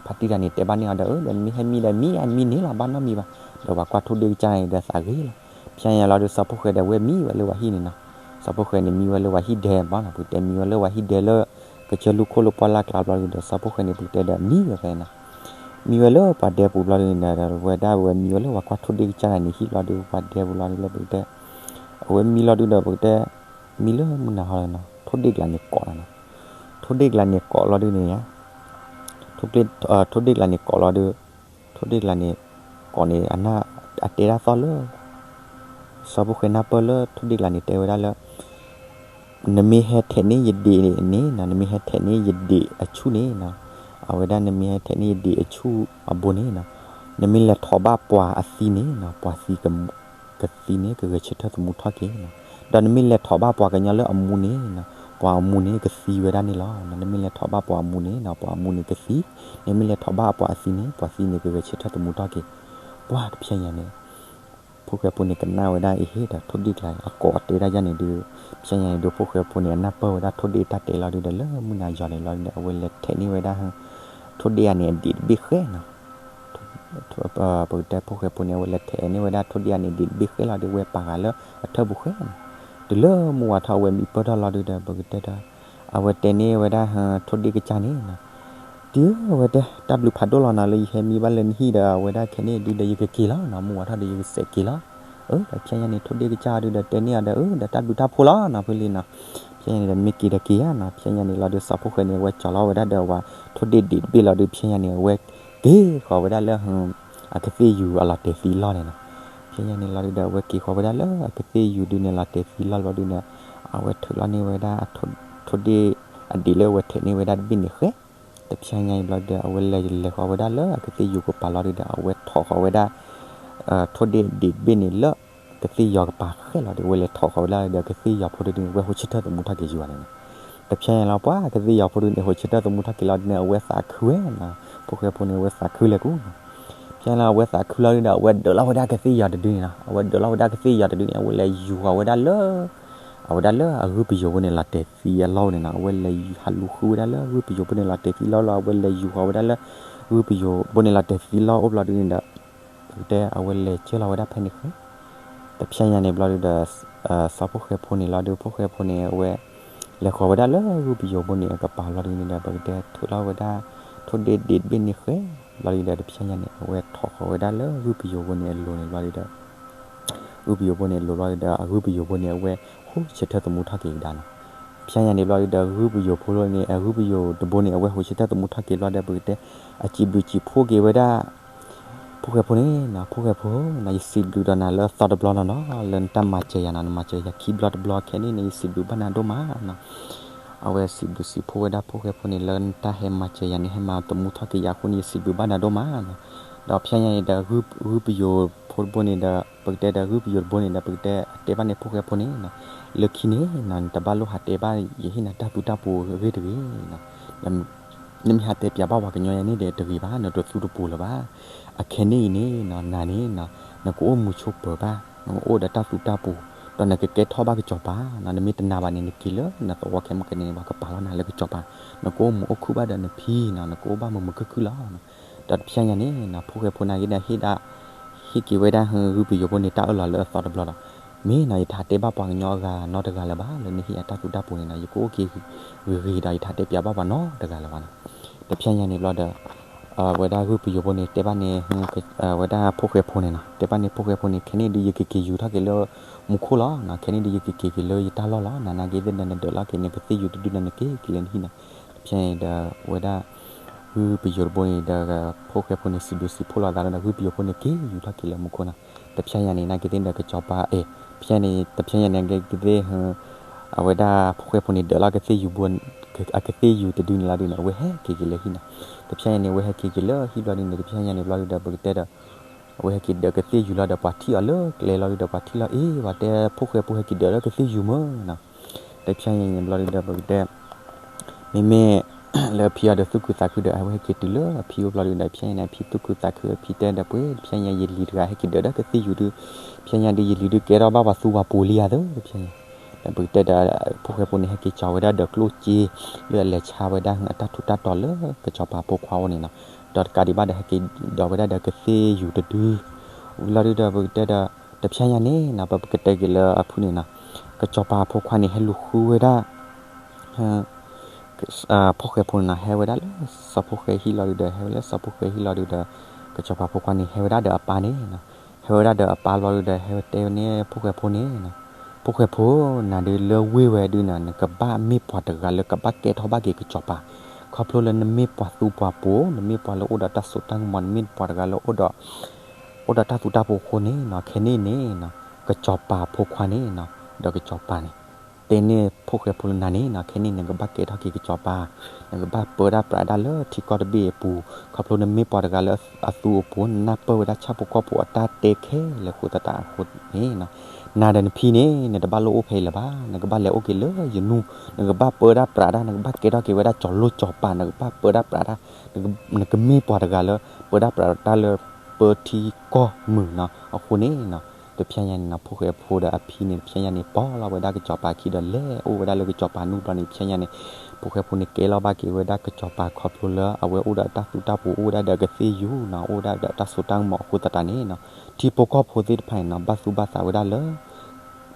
ဖါတံၢ်တဂၤန့ၣ် တဲဘၣ်န့ၢ်အီၤဒီး အၢ ဒီးနမ့ၢ်ဟဲမံဒီးမံ အမံန့ၣ်လီၤ ဘၣ်နီတမံၤဘၣ်. ဒီးပှၤကွၢ်ထိၣ်ဒ့ၣ်ကစၢ်န့ၣ်ဒီးသးဂ့ၤလီၤ. တဖျဲညါလီၤဒု စီၤဖိၣ်ဃဲဒီး အဝဲမံဝဲလၢပှၤဟံၣ်န့ၣ်နီၤ. စီၤဖိၣ်ဃဲန့ၣ်မံဝဲလၢပှၤဟံၣ်ဒဲးမးနီၤ, ပကတဲမံဝဲလၢပှၤဟံၣ်ဒဲးလၢ ကစၢၢ်လူၢ်ခိၣ်လၢပှၢ်လၢ်ကျါဘျီဒုဒီး စီၤဖိၣ်ဃဲန့ၣ် ပကတဲဒီးမံဝဲဖဲနီၤ. မံဝဲလၢပှၤဒဲပူၤဘျီဒုန့ၣ်ဒီး ဝဲဒၣ်ဝဲမံဝဲလၢပှၤကွၢ်ထိၣ်ဒ့ၣ်ကစၢ်န့ၣ် ဟံၣ်ဘျီဒု ပှၤဒဲပူၤလီၤဒုလၢပကတဲ အဝဲမံလီၤဒုဒီး ပကတဲ မံလၢမုၢ်နၤဟီလီၤနီၤ, ထိၣ်ဒ့ၣ်ကျါန့ၣ်ကိးလီၤနီၤ. ထိၣ်ဒ့ၣ်ကျါန့ၣ်ကိးလီၤဒုန့ၣ် ထိၣ်ဒ့ၣ်ကျါန့ၣ်ကိးလီၤဒု, ထိၣ်ဒ့ၣ်ကျါန့ၣ် ကိးန့ၣ် အနၢ် အတဲဒၣ်သီၣ်လၢ စီၤဖိၣ်ဃဲနၢ်ပၢၢ်လၢထိၣ်ဒ့ၣ်ကျါန့ၣ် တဲဝဲဒၣ်လၢ နမ့ၢ်ဟဲထဲးန့ၢ်ယဒံးန့ၣ်နီၤ, နမ့ၢ်ဟဲထဲးန့ၢ်ယဒံးအဆူၣ်န့ၣ်နီၤ, အဝဲဒၣ်နမ့ၢ်ဟဲထဲးန့ၢ်ယဒံးအဆူၣ်အဘိန့ၣ်နီၤ, နမ့ၢ်လဲၤထီၣ်ဘၣ်ပှၤအသံန့ၣ်နီၤ, ပှၤသံ ကသံန့ၣ် ကဂဲၤဆၢထၢၣ်သမူထီၣ်က့ၤနီၤ. ဒီးနမ့ၢ်လဲၤထီၣ်ဘၣ်ပှၤကညီလၢအမူန့ၣ်နီၤ, ပှၤအမူန့ၣ်ကသံဝဲဒၣ်န့ၣ်လီၤ. နမ့ၢ်လဲၤထီၣ်ဘၣ်ပှၤအမူန့ၣ်နီၤ, ပှၤအမူန့ၣ်ကသံ, နမ့ၢ်လဲၤထီၣ်ဘၣ်ပှၤအသံန့ၣ် ပှၤသံန့ၣ် ကဂဲၤဆၢထၢၣ်သမူထီၣ်က့ၤ. ပှၤတဖျဲညါန့ၣ် ဖိၣ်ဃဲဖိန့ၣ်ကနၣ်ဝဲဒၣ်အဟ့ဒီး ထိၣ်ဒ့ၣ်ကျါအကိးအတဲဒၣ်ယၤန့ၣ်ဒုး, တဖျဲညါန့ၣ်ဒုး ဖိၣ်ဃဲဖိန့ၣ် အနၢ်ပၢၢ်ဝဲဒၣ်ထိၣ်ဒ့ၣ်တၢ်တဲလီၤဒုးဒီး လၢမုၢ်နၤယီၤန့ၣ်လီၤဒုးဒီး အဝဲလဲၤထဲးန့ၢ်ဝဲဒၣ် ထိၣ်ဒ့ၣ်ယၤန့ၣ် အဒံးတဘ့ၣ်ဃဲနီၤ. ပကတဲဖိၣ်ဃဲဖိန့ၣ် အဝဲလဲၤထဲးန့ၢ်ဝဲဒၣ်ထိၣ်ဒ့ၣ်ယၤန့ၣ် ဒံးတဘ့ၣ်ဃဲလီၤဒုး ဝဲပာ်ဃာ်လၢအထၢၣ်ပူၤဃဲနီၤ. တုၤလၢမုၢ်ဝါထီၣ်အဝဲမံပၢၢ်ထီၣ်လီၤဒုးဒီး ပကတဲဒီး အဝဲတဲန့ၢ်ဝဲဒၣ် ထိၣ်ဒ့ၣ်ကစၢ်န့ၣ်နီၤ, တံၢ်ဧၢ အဝဲတဲ တၢ်ဘျုးဖးဒိၣ်လီၤနီၤ လၢယဟဲမံဘၣ်လၢနဟံၣ်ဒီး အဝဲဒၣ်ခဲန့ၣ်ဒုးဒီးယကက့ၤလီၤနီၤ, မုၢ်ဝါထီၣ်ဒီးယကစဲးက့ၤလီၤ. အၢ ဒီးဖျဲညါန့ၣ် ထိၣ်ဒ့ၣ်ကစၢ်ဒုးဒီးတဲန့ၢ်အီၤဒီး အၢ ဒီးတၢ်ဘျုးတၢ်ဖှိၣ်လီၤနီၤ ဖဲလံနီၤ. ဖျဲညါန့ၣ်ဒီးမ့ၢ်က့ၤဒီးက့ၤဧါနီၤ. ဖျဲညါန့ၣ်လီၤဒုး စီၤဖိၣ်ဃဲန့ၣ် အဝဲကၠီၤလီၤဝဲဒၣ်ဒီးဝဲ ထိၣ်ဒ့ၣ်ဒံးတဘ့ၣ်လီၤဒုး ဖျဲညါန့ၣ် အဝဲက့ၤဃီၤဝဲဒၣ်လၢ အကသ့ၣ်ယူၤအလီၤတဲာ်သံလီၢ်န့ၣ်နီၤ. ဖျဲညါန့ၣ်လီၤဒုးဒီး အဝဲက့ၤဃီၤဝဲဒၣ်လၢအကသ့ၣ်ယူၤဒုးန့ၣ် လီၤတဲာ်သံလီၢ်ဘျီဒုးန့ၣ် အဝဲထုးလီၤန့ၢ်ဝဲဒၣ် ထိၣ်ဒ့ၣ်အဒံးလၢအဝဲထဲးန့ၢ်ဝဲဒၣ်တဘ့ၣ်န့ၣ်ဃဲ. တဖျဲညါအံၤဘျီဒုးဒီး အဝဲလဲၤလဲၤဃီၤဝဲဒၣ်လၢအကသ့ၣ်ယူၤကပၤလီၤဒုးဒီး အဝဲထိးဃီၤဝဲဒၣ် ထိၣ်ဒ့ၣ်ဒံးတဘ့ၣ်န့ၣ်လၢ ကသ့ၣ်ယီၤကပၤဃဲလီၤဒုး အဝဲလဲၤထိးဃီၤဝဲဒၣ်ဒီး ကသ့ၣ်ယီၤဖိဒုးန့ၣ် ဝဲဟိးဆၢထၢၣ်သမူထီၣ်က့ၤယူၤဘၣ်န့ၣ်နီၤ. တဖျဲညါလီၤ ပှၤကသ့ၣ်ယီၤဖိဒုးန့ၣ် ဟိးဆၢထၢၣ်သမူထီၣ်က့ၤလီၤဒုးန့ၣ် အဝဲသးခုဝဲနီၤ. ဖိၣ်ဃဲဖိန့ၣ် အဝဲသးခုလဲၤကူနီၤ. ဖျဲညါလီၤ အဝဲသးခုလီၤဒုးဒီး အဝဲဒၢးလီၤဝဲဒၣ်ကသ့ၣ်ယီၤတဒုန့ၣ်နီၤ. အဝဲဒၢးလီၤဝဲဒၣ်ကသ့ၣ်ယီၤတဒုန့ၣ် အဝဲလဲၤယူၤဃီၤဝဲဒၣ်လၢ အဝဲဒၣ်လၢအဂုၢ်ပယိၤဖိန့ၣ် လီၤတဲာ်သံအလီၢ်န့ၣ်နီၤ. အဝဲလဲၤဟးလူၤဃုဝဲဒၣ်လၢဂုၢ်ပယိၤဖိန့ၣ် လီၤတဲာ်သံလီၢ်လီၤ. အဝဲလဲၤယူၤဃီၤဝဲဒၣ်လၢ ဂုၢ်ပယိၤဖိန့ၣ် လီၤတဲာ်သံလီၢ်အိၣ်ဘျီဒုးန့ၣ်ဒီး ပကတဲအဝဲလဲၤကၢၢ်လီၤဝဲဒၣ်ဖဲန့ၣ်ဃဲ. တဖျဲညါန့ၣ်ဘျီဒုးဒီး စီၤဖိၣ်ဃဲဖိန့ၣ်လီၤဒုး ဖိၣ်ဃဲဖိန့ၣ် အဝဲ လဲၤဃီၤဝဲဒၣ်လၢဂုၢ်ပယိၤဖိန့ၣ်အကပၤဘျီဒုးန့ၣ်ဒီး ပကတဲထုးလီၤဝဲဒၣ် ထိၣ်ဒ့ၣ်ဒံးတဘ့ၣ်န့ၣ်ဃဲ. ဘျီဒုးဒီး တဖျဲညါန့ၣ် အဝဲထိးဃီၤဝဲဒၣ်လၢဂုၢ်ပယိၤဖိန့ၣ်အလိၤန့ၣ်ဘျီဒုးဒီး ဂုၢ်ပယိၤဖိန့ၣ်အလိၤဘျီဒုးဒီး အဂုၢ်ပယိၤဖိန့ၣ် အဝဲဟိးဆၢထၢၣ်သမူထီၣ်က့ၤကဒါနီၤ. တဖျဲညါန့ၣ်ဘျီဒုးဒီး ဂုၢ်ပယိၤဖိန့ၣ် အဂုၢ်ပယိၤတဘိန့ၣ် အဝဲဟိးဆၢထၢၣ်သမူထီၣ်က့ၤဘျီဒီး ပကတဲ အစံးဘျုးစံးဖှိၣ်က့ၤဝဲဒၣ် ဖိၣ်ဃဲဖိန့ၣ်နီၤ, ဖိၣ်ဃဲဖိနီၤ, ယစံးဘျုးဒီးနၤလၢအသီတဘျီနီၤနီၤ, လၢနတၢ်မၤစၢၤယၤနီၤ, နမၤစၢၤယၤခံဘျီတဘျီခဲန့ၣ်န့ၣ် ယစံးဘျုးဘၣ်နၤဒိၣ်မးနီၤ. အဝဲစံးဘျုးစံးဖှိၣ်ဝဲဒၣ်ဖိၣ်ဃဲဖိန့ၣ် လၢနတၢ်ဟဲမၤစၢၤယၤန့ၣ် ဟဲမၤသမူထီၣ်က့ၤယၤအဃိန့ၣ် ယစံးဘျုးဘၣ်နၤဒိၣ်မးနီၤ. ဒီးဖျဲညါန့ၣ်ဒီး ဂုၢ်ပယိၤဖိတဘိန့ၣ်ဒီး ပကတဲဒီးဂုၢ်ပယိၤတဘိန့ၣ်ဒီး ပကတဲအတဲဘၣ်န့ၣ်ဖိၣ်ဃဲဖိန့ၣ်နီၤ, လၢခံန့ၣ်နီၤ နတဘၣ်လိၣ်ဟးတဲဘၣ် ယဟ့ၣ်နၤတၢ်သူတၢ်ပူၤအဂ့ၢ်တဂ့ၤနီၤ. နမ့ၢ်ဟးတဲပျးဘၣ်ပှၤကညီယၤန့ၣ်ဒီးတဂ့ၤဘၣ်, နတသူတပူၤလၢၤဘၣ်. အခဲန့ၣ်အံၤန့ၣ်နီၤ နၤန့ၣ်နီၤ နကအိၣ်မုာ်ဆိးပၢၤဘၣ်, နကအိၣ်ဒီးတၢ်သူတၢ်ပူၤ, ဒီးနကကဲထီၣ်ဘၣ်ကစီၤပၤနီၤ. နမ့ၢ်တနာ်ဘၣ်န့ၣ် နက့ၤလၢနသဝီခဲမုၢ်ကန့ၣ်န့ၣ် ပှၤကပာ်လီၤနၤလၢကစီၤပၤ, နကအိၣ်မုာ်အိၣ်ခုၣ်ဘၣ်ဒီးနဖံနီၤ, နကအိၣ်ဘၣ်မုာ်မုာ်ခုၣ်ခုၣ်လီၤနီၤ. ဒီးတဖျဲညါန့ၣ်နီၤ ဖိၣ်ဃဲဖိန့ၣ်က့ၤဒီးဟ့ၣ်ဒၣ် ဟ့ၣ်က့ၤဝဲဒၣ်ဂုၢ်ပယိၤဖိန့ၣ် တၢ်အၢၣ်လီၤလၢအသီတဘျီဒီး မ့ၢ်နီၤ ယတဟးတဲဘၣ်ပှၤကညီအဂၤနီတဂၤလၢၤဘၣ် လၢနဟ့ၣ်ယၤတၢ်သူတၢ်ပူၤန့ၣ်နီၤ, ယကအိၣ်က့ၤဂ့ၤဂ့ၤဒီး ယတဟးတဲပျးဘၣ်ပှၤနီတဂၤလၢၤဘၣ်နီၤ. တဖျဲညါန့ၣ်ဘျီဒီး ဝဲဒၣ်ဂုၢ်ပယိၤဖိန့ၣ် တဲဘၣ်န့ၣ် ဝဲဒၣ်ဖိၣ်ဃဲဖိန့ၣ်နီၤ, တဲဘၣ်န့ၣ်ဖိၣ်ဃဲဖိန့ၣ် ခဲန့ၣ်ဒုးယကက့ၤယူၤထီၣ်က့ၤလၢမူခိၣ်လီၤနီၤ, ခဲန့ၣ်ဒုးယကက့ၤက့ၤလၢယတၢ်လီၢ်လီၤနီၤ, နာ်က့သ့ၣ်ဒီးနဒၢးလီၤက့ၤန့ၣ် ကသ့ၣ်ယူၤတဒုဒီးနက့ၤက့ၤလၢနဟံၣ်နီၤ. တဖျဲညါန့ၣ်ဒီး ဝဲဒၣ် ဂုၢ်ပယိၤတဘိန့ၣ်ဒီး ဖိၣ်ဃဲဖိန့ၣ် စံးဘျုးစံးဖှိၣ်လိာ်သးဒီး ဂုၢ်ပယိၤဖိန့ၣ် က့ၤယူၤထီၣ်က့ၤလၢမူခိၣ်နီၤ. တဖျဲညါန့ၣ် နာ်က့သ့ၣ်ဒီးကစီၤပၤ အဲၣ် ဖျဲညါန့ၣ် တဖျဲညါန့ၣ် နာ်က့သ့ၣ် အဝဲဒၣ်ဖိၣ်ဃဲဖိန့ၣ်ဒၢးလီၤကသ့ၣ်ယူၤဘိ, အကသ့ၣ်ယူၤတဒုန့ၣ်လီၤဒုန့ၣ် အဝဲဟဲက့ၤက့ၤလၢဟံၣ်နီၤ. တဖျဲညါန့ၣ် အဝဲဟဲက့ၤက့ၤလၢဟံၣ်ဘျီဒုန့ၣ် တဖျဲညါန့ၣ်ဘျီဒုဒီး ပကတဲဒီး အဝဲဟဲက့ၤဒၢးကသ့ၣ်ယူၤလီၤဒီး ပှၤထံၣ်အီၤလၢကျဲလီၤဒုဒီး ပှၤထံၣ်လီၤအ့ၣ် ပှၤတဲဖိၣ်ဃဲဖိဟဲက့ၤဒၢးလၢကသ့ၣ်ယူၤမ့ၢ်နီၤ. တဖျဲညါန့ၣ်ဘျီဒုဒီး ပကတဲ မ့မ့ၢ် လၢအဖံအီၤဒီးသူၣ်ခုသးခုဒီး အဝဲဟဲက့ၤတုၤလၢအဖံအိၣ်ဘျီဒုဒီး တဖျဲညါန့ၣ် အဖံသူၣ်ခုသးခု အဖံတဲဒီးပှ့ၤ တဖျဲညါယလံၤတဂၤဟဲက့ၤဒၢးလၢကသ့ၣ်ယူၤဒု, တဖျဲညါဒုယလံၤဒုကဲထီၣ်ဘၣ်ပှၤသူပှၤပိၤလံဧါသၢ တဖျဲညါ ဒီးပကတဲဒီး ဖိၣ်ဃဲဖိန့ၣ် ဟဲက့ၤကၠီၤဝဲဒၣ်ဒီးကျိၣ်စ့ လၢအလဲၤဆါဝဲဒၣ်အတၢ်ထူးတၢ်တီၤလၢကစီၤပၤဖိခွါအိၣ်န့ၣ်နီၤ. ဒီးတကးဒံးဘၣ်ဒီး ဟဲက့ၤဒၢးဝဲဒၣ်ဒီးကသ့ၣ်ယူၤတဒု ဝံၤလီၤဒုဒီး ပကတဲဒီး တဖျဲညါန့ၣ်နီၤ ပကတဲက့ၤလၢအဖုၣ်န့ၣ်နီၤ, ကစီၤပၤဖိခွါန့ၣ် ဟဲလူၤဃုဝဲဒၣ် ဖိၣ်ဃဲဖိန့ၣ်နီၤ ဟဲဝဲဒၣ်လၢ စီၤဖိၣ်ဃဲဟံၣ်လီၤဒုဒီး ဟဲဝဲလၢစီၤဖိၣ်ဃဲဟံၣ်လီၤဒုဒီး ကစီၤပၤဖိခွါန့ၣ် ဟဲဝဲဒၣ်ဒီးအပၢ်န့ၣ်နီၤ. ဟဲဝဲဒၣ်ဒီးအပၢ်လီၤဒုဒီး ဟဲဝဲတဲဝဲန့ၣ် ဖိၣ်ဃဲဖိန့ၣ်နီၤ, ဖိၣ်ဃဲဖိ နၤဒုလၢဝ့ၢ်ဝဲဒုနီၤ နကဘၣ်မ့ၢ်ပှၤတဂၤလၢကဘၣ်ကဲထီၣ်ဘၣ်က့ၤကစီၤပၤ, ခီဖျိလၢနမ့ၢ်ပှၤသူပှၤပိၤ နမ့ၢ်ပှၤလၢအိၣ်ဒီးတၢ်စိတၢ်ကမီၤ နမ့ၢ်ပှၤတဂၤလၢအိၣ်ဒီး အိၣ်ဒီးတၢ်သူတၢ်ပိၤအဃိန့ၣ်နီၤ ခဲန့ၣ်န့ၣ်နီၤ ကစီၤပၤဖိခွါန့ၣ်နီၤ ဒီးကစီၤပၤန့ၣ် တဲန့ၢ်ဖိၣ်ဃဲဖိလၢနၤန့ၣ်နီၤ ခဲန့ၣ်နကဘၣ်ကဲထီၣ်က့ၤကစီၤပၤ, နကဘၣ်ပၢတၢ်ပြးဒၣ်လၢထံကီၢ်တဘ့ၣ်အပူၤ, ခီဖျိနမ့ၢ်ပှၤတဂၤလၢအသူအပိၤ နနၢ်ပၢၢ်ဝဲဒၣ်ဆၣ်ဖိကီၢ်ဖိအတၢ်တဲခဲလၢာ်အဃိသတးအဃိန့ၣ်နီၤ နၤဒီးနဖံန့ၣ် နတဘၣ်လိၣ်အိၣ်ဖဲအံၤလၢၤဘၣ်, နကဘၣ်လဲၤအိၣ်က့ၤလၢယနူၢ်, နကဘၣ်ပၢတၢ်ပြးတၢ်, နကဘၣ်ကဲထီၣ်က့ၤဝဲဒၣ်စီၤလိၣ်စီၤပၤ, နကဘၣ်ပၢတၢ်ပြးတၢ်, နကမ့ၢ်ပှၤတဂၤလၢ ပၢတၢ်ပြးတၢ်လၢပၢထံကီၢ်မုာ်နီၤ. အဃိန့ၣ်နီၤ တဖျဲညါန့ၣ်နီၤ ဖိၣ်ဃဲဖိဒီးအဖံန့ၣ် တဖျဲညါန့ၣ် ပိာ်လီၤဝဲဒၣ်ကစီၤပၤခံဒီး လဲၤအိၣ်ဝဲဒၣ်လၢကစီၤပၤနူၢ်ဘျီန့ၣ် တဖျဲညါန့ၣ် ဖိၣ်ဃဲဖိန့ၣ် ကဲလီၤဘၣ်က့ၤဝဲဒၣ်ကစီၤပၤခီဖျိလၢအဝဲအိၣ်ဒီးတၢ်သူတၢ်ပိၤ အိၣ်ဝဲဒၣ်ဒီးကသ့ၣ်ယူၤနီၤ အိၣ်ဝဲဒၣ်ဒီးတၢ်စိတၢ်ကမီၤအဃိသတးန့ၣ်နီၤ ထံဖိကီၢ်ဖိသ့ၣ်တဖၣ်န့ၣ်နီၤ ဘၣ်သူၣ်ဘၣ်သးဝဲဒၣ်လၢ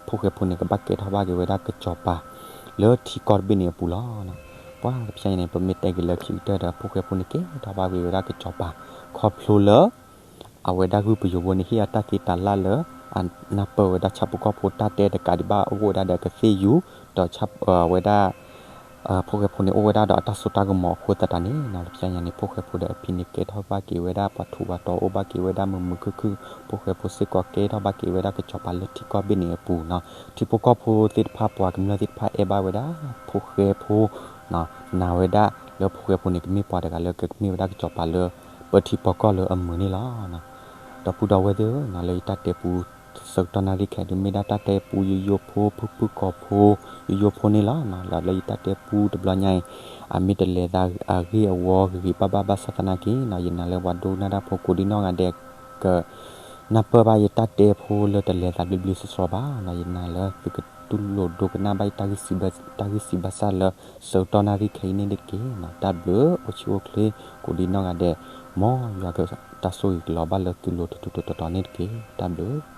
ဖိၣ်ဃဲဖိန့ၣ် ကဘၣ်ကဲထီၣ်ဘၣ်က့ၤဝဲဒၣ်ကစီၤပၤ လၢထံကီၢ်တဘ့ၣ်န့ၣ်အပူၤလီၤ. ပှၤတဖျဲညါန့ၣ် ပမ့ၢ်တဲက့ၤလၢခံကတၢၢ်ဒီး ဖိၣ်ဃဲဖိန့ၣ် ကဲထီၣ်ဘၣ်က့ၤဝဲဒၣ်ကစီၤပၤ ခီဖျိလၢ အဝဲဒၣ်ဂုၢ်ပယိၤဘိန့ၣ် ဟ့ၣ်အတၢ်သ့တၢ်လၢ်လၢ အနၢ်ပၢၢ်ဝဲဒၣ်ဆၣ်ဖိကီၢ်ဖိတၢ်တဲတကးဒံးဘၣ် အိၣ်ဝဲဒၣ်ဒီးကသ့ၣ်ယူၤ ဒီးဝဲဒၣ် ဖိၣ်ဃဲဖိန့ၣ် အိၣ်ဝဲဒၣ်ဒီးအတၢ်စိတၢ်ကမီၤအဃိသတးန့ၣ်နီၤ တဖျဲညါန့ၣ် ဖိၣ်ဃဲဖိဒီးအဖံန့ၣ် ကဲထီၣ်ဘၣ်က့ၤဝဲဒၣ်ပှၤထူးပှၤတီၤ အိၣ်ဘၣ်က့ၤဝဲဒၣ်မုာ်မုာ်ခုၣ်ခုၣ် ဖိၣ်ဃဲဖိစ့ၢ်ကီးကဲထီၣ်ဘၣ်က့ၤဝဲဒၣ်ကစီၤပၤလၢထံကီၢ်ဘ့ၣ်န့ၣ်အပူၤနီၤ ထံဖိကီၢ်ဖိသ့ၣ်တဖၣ် ပှၤကမျၢၢ်သ့ၣ်တဖၣ် အဲၣ်ဘၣ်ဝဲဒၣ် ဖိၣ်ဃဲဖိ နာ်ဝဲဒၣ်လၢဖိၣ်ဃဲဖိန့ၣ် ကမ့ၢ်ပှၤတဂၤလၢကမ့ၢ်ဝဲဒၣ်ကစီၤပၤလၢ ပၢထံပၢကီၢ်လၢအမုာ်န့ၣ်လီၤ. ဒီပုၢ်ဒီဝဲၢ်သ့ၣ်ဧၢ လၢယတၢ်တဲပူ ဆၢကတီၢ်နၣ်ရံၣ်ခဲအံၤ မ့ၢ်ဒၣ်တၢ်တဲပူယိယိဖိ ဖုၣ်ဖုၣ်ကိာ်ဖိ ယိယိဖိန့ၣ်လီၤ. ဒီးလၢယတၢ်တဲပူတဘျီညါအံၤ အမ့ၢ်တလဲၤသးအဂ့ၢ်အဝီဂ့ၤဂ့ၤဘၣ်ဘၣ်ဘၣ်ဆၣ်သနာ်က့နီၤ ယနာ်လၢပှၤဒိကနၣ်တၢ်ဖိကိးဒံနီၢ်ဂၤဒဲး က နၢ်ပၢၢ်ဘၣ်ယတၢ်တဲဖိလၢတလဲၤသးဘျ့ဘျ့ဆှီဆှီဘၣ်နီၤ ယနာ်လၢသုကတူၢ်လိာ်ဒိကနၣ်ဘၣ်ယတၢ်ဂံၢ်စံးဘၣ် တၢ်ဂံၢ်စံးဘၣ်ဆၣ်လၢ ဆၢကတီၢ်နၣ်ရံၣ်ခဲအံၤန့ၣ်တက့ၢ်နီၤ တၢ်ဘျုးအိၣ်ဆူၣ်အိၣ်ချ့ကိးဒံနီၢ်ဂၤဒဲး မ်ယွၤကတၢ်ဆိၣ်ဂ့ၤကလီၤဘၣ်လၢသုလိၤထူထူတီတီန့ၣ်တက့ၢ် တၢ်ဘျုး